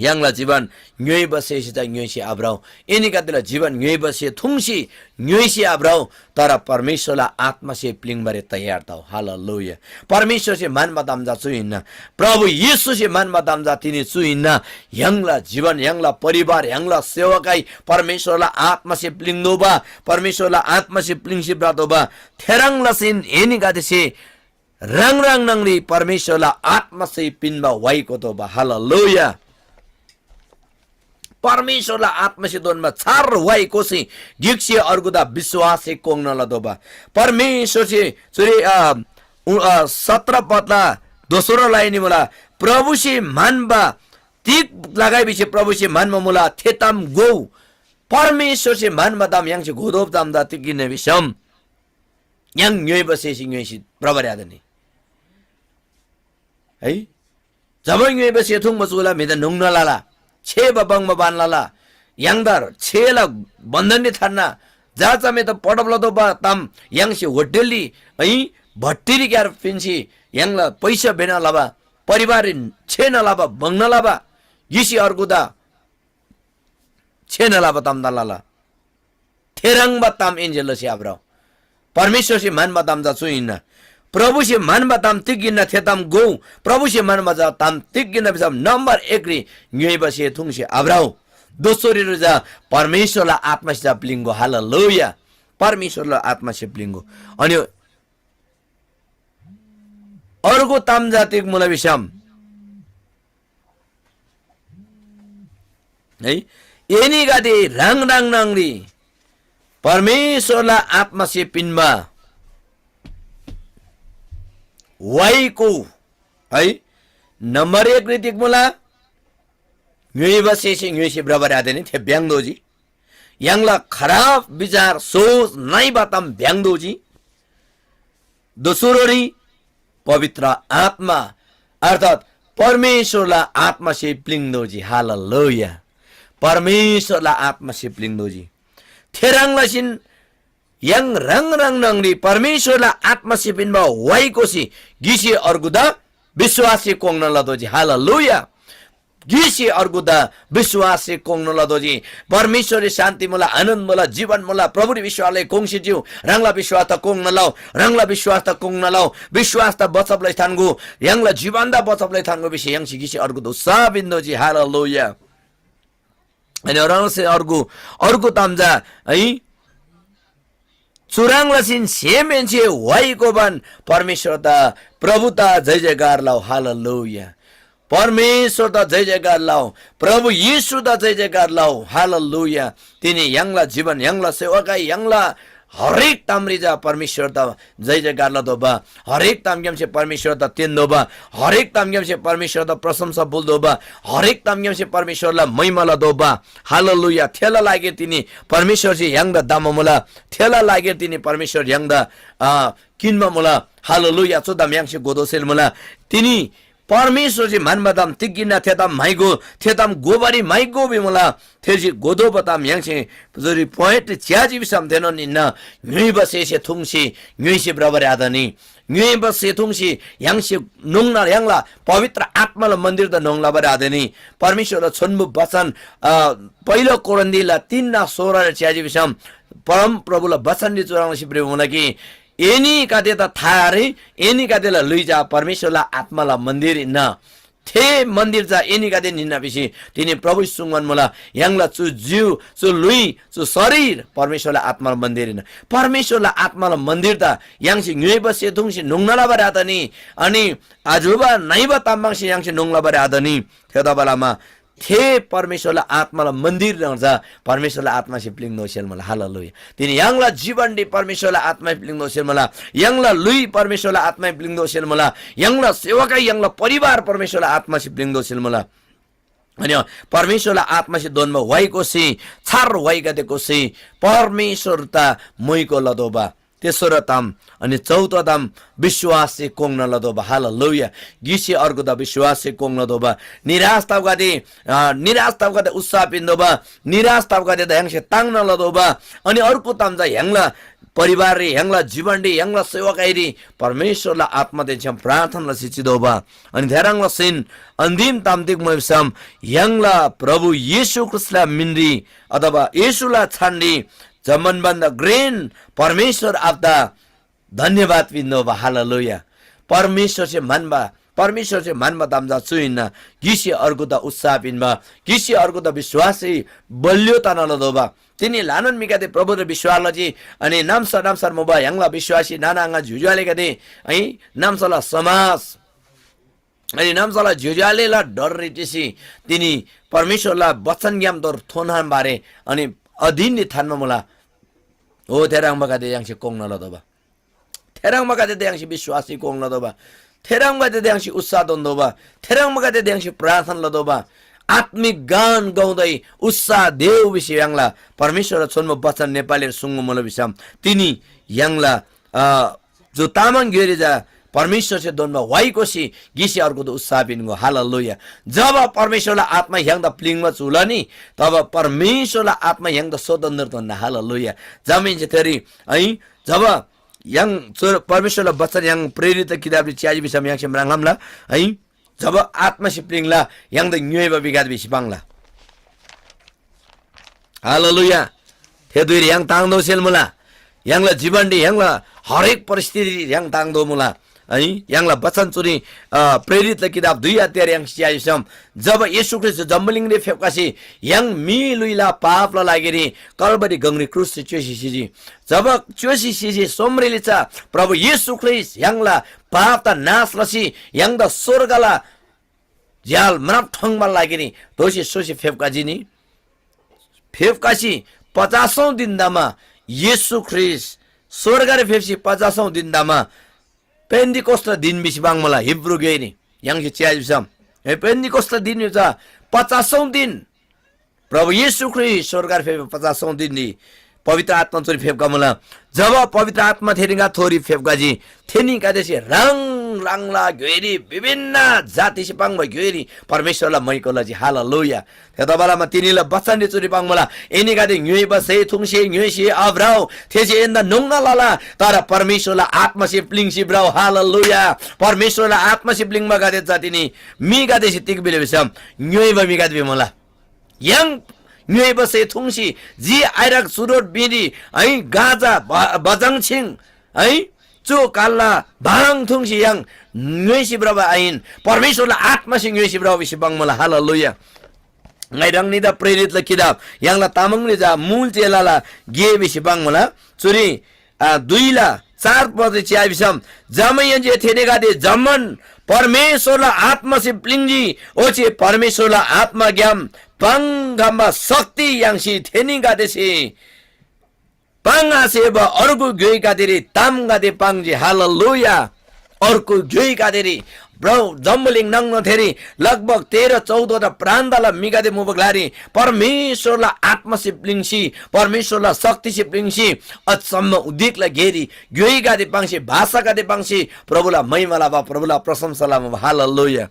य्‍हाङला जीवन ङ्‌योइबा सेसे चा ङ्‌योइसी आभ्रउ। एनीगदेला जीवन ङ्‌योइबा से थुङ्सी ङ्‌योइसी आभ्रउ, तर परमेश्‍वरला आत्‍मासे प्‍लिङ्बारी तयार तउ। हालेलुया। परमेश्‍वरसे म्‍हन्‍बा ताम चा चु हिन्‍ना। प्रभु येशूसे म्‍हन्‍बा ताम चा तिनी चु हिन्‍ना। य्‍हाङला जीवन, य्‍हाङला परिवार, य्‍हाङला सेवकाई परमेश्‍वरला आत्‍मासे प्‍लिङ्‌तोःबा, परमेश्‍वरला आत्‍मासे प्‍लिङ्सी भ्रतोःबा। थेह्रङ् लसीन एनीगदेसे ह्राङ ह्राङ न्‍हङरी परमेश्‍वरला आत्‍मासे पिन्‍बा वाइ कोतोःबा। हालेलुया। परमेश्‍वरला आत्‍मासे दोन्‍बा छार वाइ कोसी गिकसे अर्गुदा विश्‍वाससे कोङ्‌ना लतोःबा। परमेश्‍वरसे चुरी, अ, उ-, अ, सत्र पदला दोस्रो लाइनी मुला, प्रभुसे म्‍हन्‍बा तिग लगाइ भिसी प्रभुसे म्‍हन्‍बा मुला, थे ताम घोउ। परमेश्‍वरसे म्‍हन्‍बा ताम य्‍हाङसे घोतोःबा ताम चा तिग हिन्‍ना भिसम, य्‍हाङ ङ्‌योइबा सेसी ङ्‌योइसी भ्रबारी आतनी है। जब ङ्‌योइबा से थुङ्बा चुला म्‍हिदा न्‍हुङ्ना लला, छेबा बङ्बा बान लला, य्‍हाङदार छेला बन्‍धनरी थान्‍ना, जा चमेत पटब लतोःबा ताम य्‍हाङसे होटलरी है भट्टीरी क्‍यार पिन्‍सी य्‍हाङला पैसा बेना लबा, परिवाररी छेना लबा, बङ्ना लबा, गिसी अर्गुदा छेना लबा ताम दा लला। थेह्रङ्बा ताम एन्‍से लसी आभ्रउ। परमेश्‍वरसे म्‍हन्‍बा ताम चा चु हिन्‍ना। प्रभुसे म्‍हन्‍बा ताम तिग हिन्‍ना थे ताम घोउ। प्रभुसे म्‍हन्‍बा चा ताम तिग हिन्‍ना भिसम नम्‍बर एकरी ङ्‌योइबा से थुङ्सी आभ्रउ। दोस्रोरी चा परमेश्‍वरला आत्‍मासे चा प्‍लिङ्‍गो। हालेलुया। परमेश्‍वरला आत्‍मासे प्‍लिङ्‍गो। अनि अर्को ताम चा तिग मुला भिसम है, एनीगदे ह्राङ ह्राङ न्‍हङरी परमेश्‍वरला आत्‍मासे पिन्‍बा वाइको है, नम्‍बर एकरी तिग मुला, ङ्‌योइबा सेसे ङ्‌योइसी भ्रबारी आतनी थे भ्‍याङ्‍दोजी। य्‍हाङला खराब विचार, सोच, नइबा ताम भ्‍याङ्‍दोजी। दोस्रोरी पवित्र आत्‍मा अर्थात् परमेश्‍वरला आत्‍मासे प्‍लिङ्‌दोजी। हालेलुया। परमेश्‍वरला आत्‍मासे प्‍लिङ्‌दोजी। थेह्रङ् लसीन य्‍हाङ ह्राङ ह्राङ न्‍हङरी परमेश्‍वरला आत्‍मासे पिन्‍बा वाइ कोसी गिसी अर्गुदा विश्‍वाससे कोङ्‌ना लतोःजी। हालेलुया। गिसी अर्गुदा विश्‍वाससे कोङ्‌ना लतोःजी। परमेश्‍वररी शान्‍ति मुला, आनन्‍द मुला, जीवन मुला। प्रभुरी विश्‍वासलाई कोङ्‌सी चिउ। ह्राङला विश्‍वासदा कोङ्‌ना लउ, ह्राङला विश्‍वासदा कोङ्‌ना लउ। विश्‍वासदा बचब लसी थान्‍गो, य्‍हाङला जीवनदा बचब लसी थान्‍गो भिसी य्‍हाङसे गिसी अर्गुदा उत्साह पिन्‍दोःजी। हालेलुया। अनि ह्राङसे अर्को, अर्को ताम चा है, चुह्रङ् लसीन सेमहेन्‍से व्‍हाइ गोबान परमेश्‍वरदा, प्रभुदा जय जयकार लउ। हालेलुया। परमेश्‍वरदा जय जयकार लउ। प्रभु येशूदा जय जयकार लउ। हालेलुया। तिनी य्‍हाङला जीवन, य्‍हाङला सेवकाई, य्‍हाङला हरेक तामरी चा परमेश्‍वरदा जय जयकार लतोःबा। हरेक तामग्‍यामसे परमेश्‍वरदा तेन्‍तोःबा। हरेक तामग्‍यामसे परमेश्‍वरदा प्रशंसा बुल्‍तोःबा। हरेक तामग्‍यामसे परमेश्‍वरला महिमा लतोःबा। हालेलुया। थेला लागिर तिनी परमेश्‍वरसे य्‍हाङदा दमा मुला। थेला लागिर तिनी परमेश्‍वर य्‍हाङदा, अ, किन्‍बा मुला। हालेलुया। चु ताम य्‍हाङसे घोतोःसेल मुला। तिनी परमेश्‍वरसे म्‍हन्‍बा ताम तिग हिन्‍ना, थे ताम म्‍हाइगो, थे ताम घोबारी म्‍हाइगो भिमुला। थेसे घोतोःबा ताम य्‍हाङसे चुरी point च्‍याजी भिसम थेनोन हिन्‍ना, ङ्‌योइबा स्‍हेसे थुङ्सी ङ्‌योइसी भ्रबारी आतनी। ङ्‌योइबा स्‍हे थुङ्सी य्‍हाङसे न्‍होङ्ना य्‍हाङला पवित्र आत्‍माला मन्‍दिरदा न्‍होङ लबारी आतनी। परमेश्‍वरला छोन्‍बु बचन, अ, पहिलो कोरिन्‍थीला तीनना सोह्ररी च्‍याजी भिसम परमप्रभुला बचनरी चुह्रङ् लसी भ्रिबा मुला कि, एनीगदेदा था आरे, एनीगदेला ल्‍हुइ चा परमेश्‍वरला आत्‍माला मन्‍दिर हिन्‍ना। थे मन्‍दिर चा एनीगदे हिन्‍ना भिसी तिनी प्रभुसे सुङ्बान मुला। य्‍हाङला चु जिउ, चु ल्‍हुइ, चु शरीर परमेश्‍वरला आत्‍माला मन्‍दिर हिन्‍ना। परमेश्‍वरला आत्‍माला मन्‍दिरदा य्‍हाङसे ङ्‌योइबा स्‍हे थुङ्सी न्‍होङ्ना लबारी आतनी, अनि आज्‍यबा नइबा ताम पाङ्सी य्‍हाङसे न्‍होङ लबारी आतनी। थेतबालमा थे परमेश्‍वरला आत्‍माला मन्‍दिर ह्रङ् चा परमेश्‍वरला आत्‍मासे प्‍लिङ्‌तोःसेल मुला। हालेलुया। तिनी य्‍हाङला जीवनरी परमेश्‍वरला आत्‍मासे प्‍लिङ्‌तोःसेल मुला। य्‍हाङला ल्‍हुइ परमेश्‍वरला आत्‍मासे प्‍लिङ्‌तोःसेल मुला। य्‍हाङला सेवकाई, य्‍हाङला परिवार परमेश्‍वरला आत्‍मासे प्‍लिङ्‌तोःसेल मुला। अनि परमेश्‍वरला आत्‍मासे दोन्‍बा व्‍हाइ कोसी, छार व्‍हाइगदे कोसी परमेश्‍वरदा मोइको लतोःबा। तेस्रो ताम, अनि चौथो ताम, विश्‍वाससे कोङ्‌ना लतोःबा। हालेलुया। गिसे अर्गुदा विश्‍वाससे कोङ्‌ना लतोःबा। निराश तबगदे, अ, निराश तबगदे उत्साह पिन्‍तोःबा। निराश तबगदेदा य्‍हाङसे ताङ्ना लतोःबा। अनि अर्को ताम चा य्‍हाङला परिवाररी, य्‍हाङला जीवनरी, य्‍हाङला सेवकाईरी परमेश्‍वरला आत्‍मादेन छ्‌याम प्रार्थना लसी चितोःबा। अनि थेह्रङ् लसीन अन्‍तिम ताम तिग मुला भिसम, य्‍हाङला प्रभु येशू ख्रीष्‍टला मिनरी अथवा येशूला छानरी जम्‍मान भन्‍दा घ्रेन परमेश्‍वर आबादा धन्‍यवाद पिन्‍तोःबा। हालेलुया। परमेश्‍वरसे म्‍हन्‍बा, परमेश्‍वरसे म्‍हन्‍बा ताम चा चु हिन्‍ना, गिसे अर्गुदा उत्साह पिन्‍बा, गिसे अर्गुदा विश्‍वासरी बलियो तना लतोःबा। तिनी ल्‍हानान म्‍हिगदे प्रभुदा विश्‍वास लजी, अनि नाम्‍सा नाम्‍सार मुबा य्‍हाङला विश्‍वासी नाना आङा ज्‍योज्‍यो आलेगदे, है, नाम्‍साला समाज, अनि नाम्‍साला ज्‍योज्‍यो आलेला डररी टिसी तिनी परमेश्‍वरला बचनग्‍यामदोर थोन्‍हान बारे अनि अधीनरी थान्‍बा मुला। हो, थेह्रङ्बागदे य्‍हाङसे कोङ्‌ना लतोःबा। थेह्रङ्बागदेदा य्‍हाङसे विश्‍वासरी कोङ्‌ना लतोःबा। थेह्रङ्बागदेदा य्‍हाङसे उत्साह तोन्‍तोःबा। थेह्रङ्बागदेदा य्‍हाङसे प्रार्थना लतोःबा। आत्‍मिक गान गाउँदै उत्साह देऊ भिसी य्‍हाङला परमेश्‍वरला छोन्‍बो बचन नेपालीरी सुङ्बा मुला भिसम तिनी य्‍हाङला, अ, जो तामाङ ग्‍योइरी चा परमेश्‍वरसे दोन्‍बा व्‍हाइ कोसी गिसे अर्गुदा उत्साह पिन्‍गो। हालेलुया। जब परमेश्‍वरला आत्‍मा य्‍हाङदा प्‍लिङ्बा चुला नि, तब परमेश्‍वरला आत्‍मा य्‍हाङदा स्वतन्त्र तोन्‍ना। हालेलुया। जमाहेन्‍से थेरी, है, जब य्‍हाङ चु परमेश्‍वरला बचन य्‍हाङ प्रेरितला किताबरी च्‍याजी भिसम य्‍हाङसे म्राङ्‌खम्‍ला, है, जब आत्‍मासे प्‍लिङ्ला, य्‍हाङदा ङ्‌योइबा बिगत भिसी पाङ्ला। हालेलुया। थे धुइरी य्‍हाङ ताङ्तोःसेल मुला। य्‍हाङला जीवनरी, य्‍हाङला हरेक परिस्थितिरी य्‍हाङ ताङ्तोःमुला। है, य्‍हाङला बचन चुरी, अ, प्रेरितला किताब दुई अध्यायरी य्‍हाङ च्‍याइसम, जब येशू ख्रीष्‍ट जम्‍बुलिङरी फेप्‍खसी य्‍हाङ म्‍हि ल्‍हुइला पापला लागिरी कल्‍वरी गङरी क्रुसरी च्‍योसी सिजी। जब च्‍योसी सिजी, सोमरेली चा प्रभु येशू ख्रीष्‍ट य्‍हाङला पापदा नाश लसी य्‍हाङदा स्‍वर्गला झ्‍याल म्राप ठोङ्बाला लागिरी दोःसी सोसी फेप्‍खजी नि। फेप्‍खसी पचासौँ दिनदामा येशू ख्रीष्‍ट स्‍वर्गरी फेप्‍सी पचासौँ दिनदामा पेन्‍तिकोसला दिन भिसी पाङ्‌मुला हिब्रू ग्‍योइरी य्‍हाङसे च्‍याजी भिसम। ए, पेन्‍तिकोसला दिन चा पचासौँ दिन। प्रभु येशू ख्रीष्‍ट स्‍वर्गरी फेप्‍बा पचासौँ दिनरी पवित्र आत्‍मा चुरी फेप्‍खमुला। जब पवित्र आत्‍मा थेनीगदेथोरी फेप्‍खजी, थेनीगदेसे ह्राङ ह्राङला ग्‍योइरी विभिन्न जातिसे पाङ्बा ग्‍योइरी परमेश्‍वरला मैको लजी। हालेलुया। थेतबालामा तिनीला बचनरी चुरी पाङ्मुला, एनीगदे ङ्‌योइबा स्‍हे थुङ्सी ङ्‌योइसी आभ्रउ, थेसे एन्‍दा न्‍होङ्ना लला, तर परमेश्‍वरला आत्‍मासे प्‍लिङ्सी भ्रउ। हालेलुया। परमेश्‍वरला आत्‍मासे प्‍लिङ्बागदे चा तिनी म्‍हिगदेसे तिग भिले भिसम ङ्‌योइबा म्‍हिगदे भिमुला। य्‍हाङ ङ्‌योइबा स्‍हे थुङ्सी जी आइरक चुरोट बिरी है गाजा ब-, बजङ छिङ है चु कालला भाङ थुङ्सी य्‍हाङ ङ्‌योइसी भ्रबा आहिन, परमेश्‍वरला आत्‍मासे ङ्‌योइसी भ्रबा भिसी पाङ्मुला। हालेलुया। ङाइ ह्राङनीदा प्रेरितला किताब य्‍हाङला तामाङरी चा मुल चेलाला गे भिसी पाङ्‌मुला। चुरी, आ, दुईला चार पदरी च्‍याइ भिसम, जमाहेन्‍से थेनीगदे जम्‍मान परमेश्‍वरला आत्‍मासे प्‍लिङ्जी, ओच्‍छे परमेश्‍वरला आत्‍माग्‍याम पाङ्‌खम्‍बा शक्ति याङ्सी थेनीगदेसे पाङ्‌आसेबा अर्गु ग्‍योइगदेरी तामगदे पाङ्जी। हालेलुया। अर्गु ग्‍योइगदेरी, ब्रो, जम्‍बुलिङ नाङनोथेरी लगभग तेह्र चौधवटा प्रान्तला म्‍हिगदे मुबा ग्‍लारी परमेश्‍वरला आत्‍मासे प्‍लिङ्सी, परमेश्‍वरला शक्तिसे प्‍लिङ्सी, अचम्‍म उदेकला गेरी ग्‍योइगदे पाङ्सी, भाषागदे पाङ्सी प्रभुला महिमा लबा, प्रभुला प्रशंसा लबा। हालेलुया।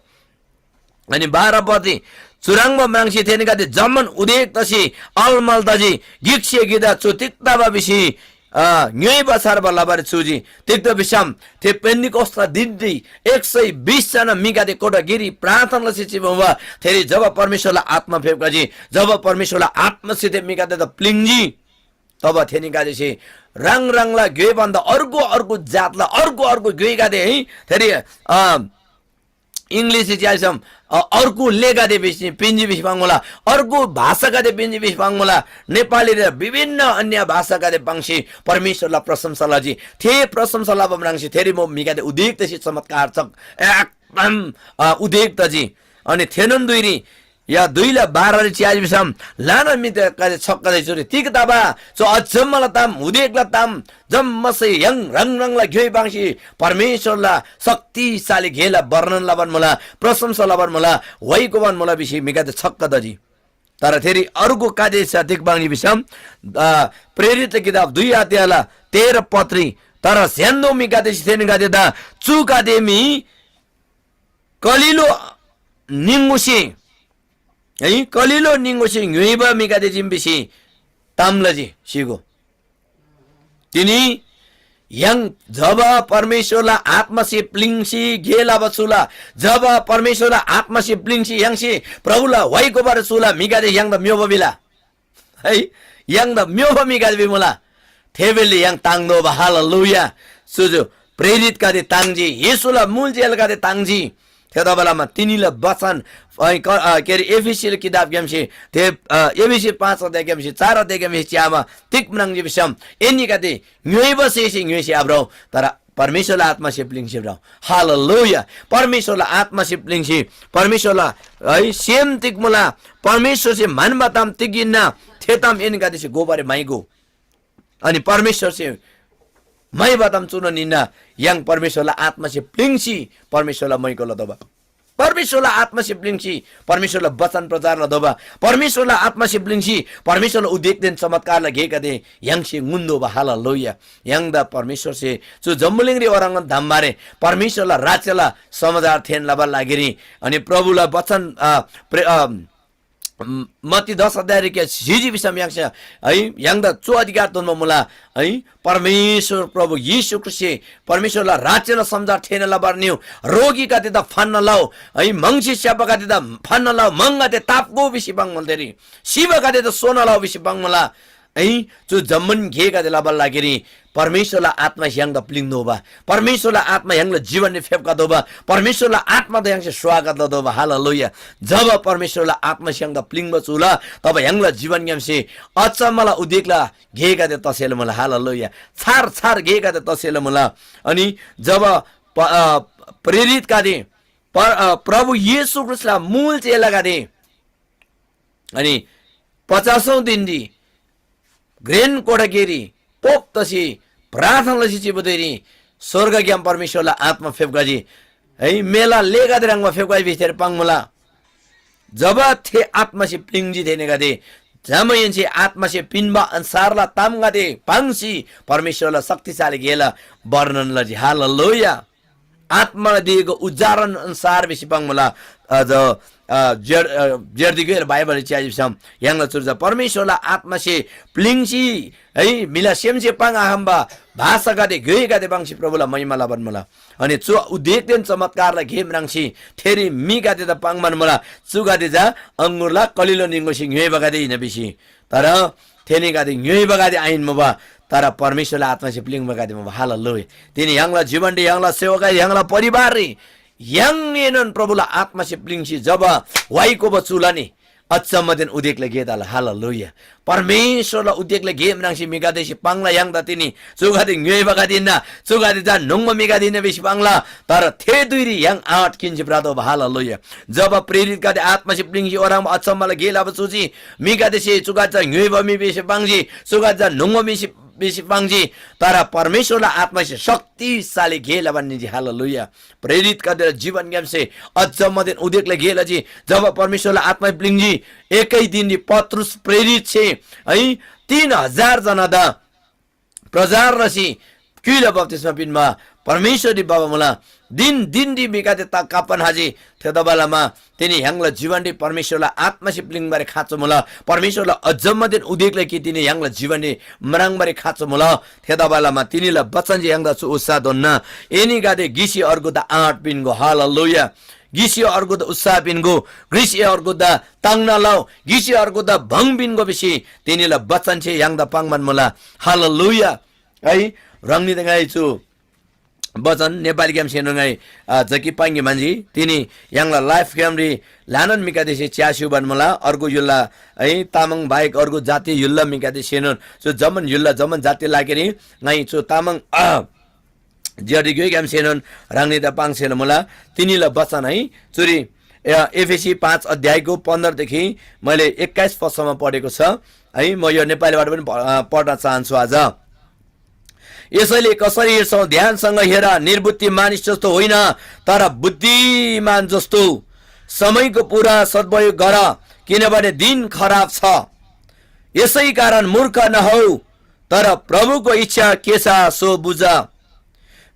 अनि बाह्र पदरी, चुह्रङ्बा म्राङ्सी थेनीगदे जम्‍मान उदेक तसी अलमल तजी, गिकसे गिदा चु तिग तबा भिसी, अ, ङ्‌योइबा छार्बा लबारी छुजी। तिग्‍दा भिसम थे पेन्‍तिकोसला धिनरी एक सय बिस जना म्‍हिगदे कोठा गिरी प्रार्थना लसी चिबा मुबा। थेरी जब परमेश्‍वरला आत्‍मा फेप्‍खजी, जब परमेश्‍वरला आत्‍मासे थे म्‍हिगदेदा प्‍लिङ्जी, तब थेनीगदेसे ह्राङ ह्राङला ग्‍योइ भन्‍दा अर्गु अर्गु जातला अर्गु अर्गु ग्‍योइगदे है, थेरी, अ, इङ्ग्लिसरी च्‍याइसम, अ, अर्गु लेगदे भिसी पिन्‍जी भिसी पाङ्‌मुला, अर्गु भाषागदे पिन्‍जी भिसी पाङ्‌मुला, नेपाली र विभिन्न अन्‍य भाषागदे पाङ्सी परमेश्‍वरला प्रशंसा लजी। थे प्रशंसा लबा म्राङ्सी थेरी मुबा म्‍हिगदे उदेक तसी चमत्कार चक एकदम, अ, उदेक तजी। अनि थेनोन धुइरी या दुईला बाह्ररी च्‍याजी भिसम ल्‍हाना म्‍हिगदे छक्‍क तजी। चुरी तिग तबा? चु अचम्‍मला ताम, उदेकला ताम, जम्‍मासे य्‍हाङ ह्राङ ह्राङला ग्‍योइ पाङ्सी परमेश्‍वरला शक्तिशाली गेला वर्णन लबान मुला, प्रशंसा लबान मुला, वाइ गोबान मुला भिसी म्‍हिगदे छक्‍क तजी। तर थेरी अर्गु कादेशा तिग पाङ्जी भिसम, अ, प्रेरितला किताब दुई अध्यायला तेह्र पत्री, तर स्‍य्‍हान्‍दो म्‍हिगदेसे थेनीगदेदा चुगदे मी कलिलो निङगुसे, है, कलिलो निङगुसे ङ्‌योइबा म्‍हिगदे चीम भिसी ताम लजी। सिगो। तिनी य्‍हाङ जब परमेश्‍वरला आत्‍मासे प्‍लिङ्सी गे लबा चुला, जब परमेश्‍वरला आत्‍मासे प्‍लिङ्सी य्‍हाङसे प्रभुला वाइ गोबार चुला म्‍हिगदे य्‍हाङदा म्‍योबा भिला। है, य्‍हाङदा म्‍योबा म्‍हिगदे भिमुला। थे बेलले य्‍हाङ ताङ्तोःबा। हालेलुया। चुजु प्रेरितगदे ताङ्जी, येशूला मुल चेलागदे ताङ्जी। थेतबालमा तिनीला बचन, अ, क-, अ, के अरे, एफिसीला किताबग्‍यामसे, थे, अ, एफिसी पाँच अध्यायग्‍यामसे, चार अध्यायग्‍यामसे च्‍यामा तिग म्राङ्जी भिसम, एनीगदे ङ्‌योइबा स्‍हेसे ङ्‌योइसी आभ्रउ, तर परमेश्‍वरला आत्‍मासे प्‍लिङ्सी भ्रउ। हालेलुया। परमेश्‍वरला आत्‍मासे प्‍लिङ्सी, परमेश्‍वरला, है, सेम तिग मुला, परमेश्‍वरसे म्‍हन्‍बा ताम तिग हिन्‍ना, थे ताम एनीगदेसे घोबारी म्‍हाइगो। अनि परमेश्‍वरसे म्‍हाइबा ताम चुनोन हिन्‍ना, य्‍हाङ परमेश्‍वरला आत्‍मासे प्‍लिङ्सी परमेश्‍वरला मैको लतोःबा। परमेश्‍वरला आत्‍मासे प्‍लिङ्सी परमेश्‍वरला वचन प्रचार लतोःबा। परमेश्‍वरला आत्‍मासे प्‍लिङ्सी परमेश्‍वरला उदेकदेन चमत्कारला गेगदे य्‍हाङसे ङुन्‍तोःबा। हालेलुया। य्‍हाङदा परमेश्‍वरसे चु जम्‍बुलिङरी ओह्रङ्नोन धम्‍बारे परमेश्‍वरला राज्‍यला समाचार थेःना लबाला लागिरी अनि प्रभुला वचन, अ, प्रे-, अ, म-, मत्ती दस अध्यायरी के सिजी भिसम य्‍हाङसे, है, य्‍हाङदा चु अधिकार तोन्‍बा मुला, है, परमेश्‍वर प्रभु येशू ख्रीष्‍टसे परमेश्‍वरला राज्‍यला समाचार थेःना लबार निउ, रोगीगदेदा फान्‍ना लउ, है, म्‍हङसे स्‍याप्‍बागदेदा फान्‍ना लउ, म्‍हङगदे ताप्‍गो भिसी पाङ्‌मुला, थेरी सिबागदेदा सोना लउ भिसी पाङ्‌मुला, है, चु जम्‍मान गेगदे लबाला लागिरी परमेश्‍वरला आत्‍मा य्‍हाङदा प्‍लिङ्तोःबा, परमेश्‍वरला आत्‍मा य्‍हाङला जीवनरी फेप्‍खतोःबा, परमेश्‍वरला आत्‍मादा य्‍हाङसे स्वागत लतोःबा। हालेलुया। जब परमेश्‍वरला आत्‍मा य्‍हाङदा प्‍लिङ्बा चुला, तब य्‍हाङला जीवनग्‍यामसे अचम्‍मला उदेकला गेगदे तसेला मुला। हालेलुया। छार छार गेगदे तसेला मुला। अनि जब प-, अ, प्रेरितगदे, प-, अ, प्रभु येशू ख्रीष्‍टला मूल चेलागदे अनि पचासौँ दिनरी घ्रेन कोठाकेरी पोप तसी प्रार्थना लसी चिबा धुइरी स्‍वर्गग्‍याम परमेश्‍वरला आत्‍मा फेप्‍खजी। है, मेला लेगदे ह्रङ्‌बा फेप्‍खजी भिसी थेरी पाङ्‌मुला। जब थे आत्‍मासे प्‍लिङ्जी थेनीगदे, जमाहेन्‍से आत्‍मासे पिन्‍बा अन्‍सारला तामगदे पाङ्सी परमेश्‍वरला शक्तिशाली गेला वर्णन लजी। हालेलुया। आत्‍माले दिएको उच्चारण अनुसार भिसी पाङ्‌मुला। अझ, अ, जेड-, अ, जेर्दिगुएल बाइबल च्‍याजी भिसम य्‍हाङला चुर्जा परमेश्‍वरला आत्‍मासे प्‍लिङ्सी, है, म्‍हिला सेमसे पाङ्‌आखम्‍बा भाषागदे, ग्‍योइगदे पाङ्सी प्रभुला महिमा लबान मुला। अनि चु उदेकदेन चमत्कारला गे म्राङ्सी थेरी म्‍हिगदेदा पाङ्‌बान मुला। चुगदे चा अङगुरला कलिलो निङगुसे ङ्‌योइबागदे हिन भिसी। तर थेनीगदे ङ्‌योइबागदे आहिन्‍मुबा, तर परमेश्‍वरला आत्‍मासे प्‍लिङ्बागदे मुबा। हालेलुया। तिनी य्‍हाङला जीवनरी, य्‍हाङला सेवकाई, य्‍हाङला परिवाररी य्‍हाङएनोन प्रभुला आत्‍मासे प्‍लिङ्सी जब वाइ कोबा चुला नि, अचम्मदेन उदेकला गे तला। हालेलुया। परमेश्‍वरला उदेकला गे म्राङ्सी म्‍हिगदेसे पाङ्ला य्‍हाङदा तिनी चुगदे ङ्‌योइबागदे हिन्‍ना, चुगदे चा न्‍होङ्बा म्‍हिगदे हिन्‍ना भिसी पाङ्ला। तर थे धुइरी य्‍हाङ आँट किन्‍सी भ्रतोःबा। हालेलुया। जब प्रेरितगदे आत्‍मासे प्‍लिङ्सी ओह्रङ्बा अचम्‍मला गे लबा चुजी, म्‍हिगदेसे चुगदे चा ङ्‌योइबा म्‍हि भिसी पाङ्जी, चुगदे चा न्‍होङ्बा म्‍हि भिसी पाङ्जी। तर परमेश्‍वरला आत्‍मासे शक्तिशाली गे लबान निजी। हालेलुया। प्रेरितगदेला जीवनग्‍यामसे अझ मदेन उदेकला गे लजी। जब परमेश्‍वरला आत्‍मा प्‍लिङ्जी, एकै दिनरी पत्रुस प्रेरितसे है तीन हजार जनादा प्रचार लसी क्‍युइला बप्‍तिस्‍मा पिन्‍बा परमेश्‍वररी भबा मुला। दिन दिनरी म्‍हिगदे ता काप्‍पन हाजी। थेतबालमा तिनी य्‍हाङला जीवनरी परमेश्‍वरला आत्‍मासे प्‍लिङ्बारी खाँचो मुला। परमेश्‍वरला अझम्‍मादेन उदेकला कि तिनी य्‍हाङला जीवनरी म्राङ्बारी खाँचो मुला। थेतबालमा तिनीला बचनसे य्‍हाङदा चु उत्साह दोन्‍ना। एनीगदे गिसी अर्गुदा आँट पिन्‍गो। हालेलुया। गिसी अर्गुदा उत्साह पिन्‍गो। गिसी अर्गुदा ताङ्ना लउ। गिसी अर्गुदा भङ पिन्‍गो भिसी तिनीला बचनसे य्‍हाङदा पाङ्‌बान मुला। हालेलुया। है, ह्राङनीदा ङाइ चु बचन नेपालीग्‍यामसेन ङाइ, अ, जकी पाङ्गे म्‍हन्‍जी। तिनी य्‍हाङला लाइफग्‍यामरी ल्‍हानान म्‍हिगदेसे च्‍यास्‍युबान मुला। अर्गु य्‍हुलला, है, तामाङ बाहेक अर्गु जाति य्‍हुलला म्‍हिगदेसेनोन चु जम्‍मान य्‍हुलला जम्‍मान जाति लागिरी ङाइ चु तामाङ, अ, ज्‍योतिग्‍योइग्‍यामसेनोन ह्राङनीदा पाङ्सेन मुला। तिनीला बचन है, चुरी, अ, एफिसी पाँच अध्यायको पन्ध्रदेखि मैले एक्काइस पदसम्म पढेको छ है। म यो नेपालीबाट पनि प-, अ, पढ्न चाहन्छु आज। यसैले कसरी हिँड्छौ? ध्यानसँग हेर, निर्बुद्धि मानिस जस्तो होइन, तर बुद्धिमान जस्तो। समयको पूरा सदुपयोग गर, किनभने दिन खराब छ। यसै कारण मूर्ख नहौ, तर प्रभुको इच्छा के छ, सो बुझ।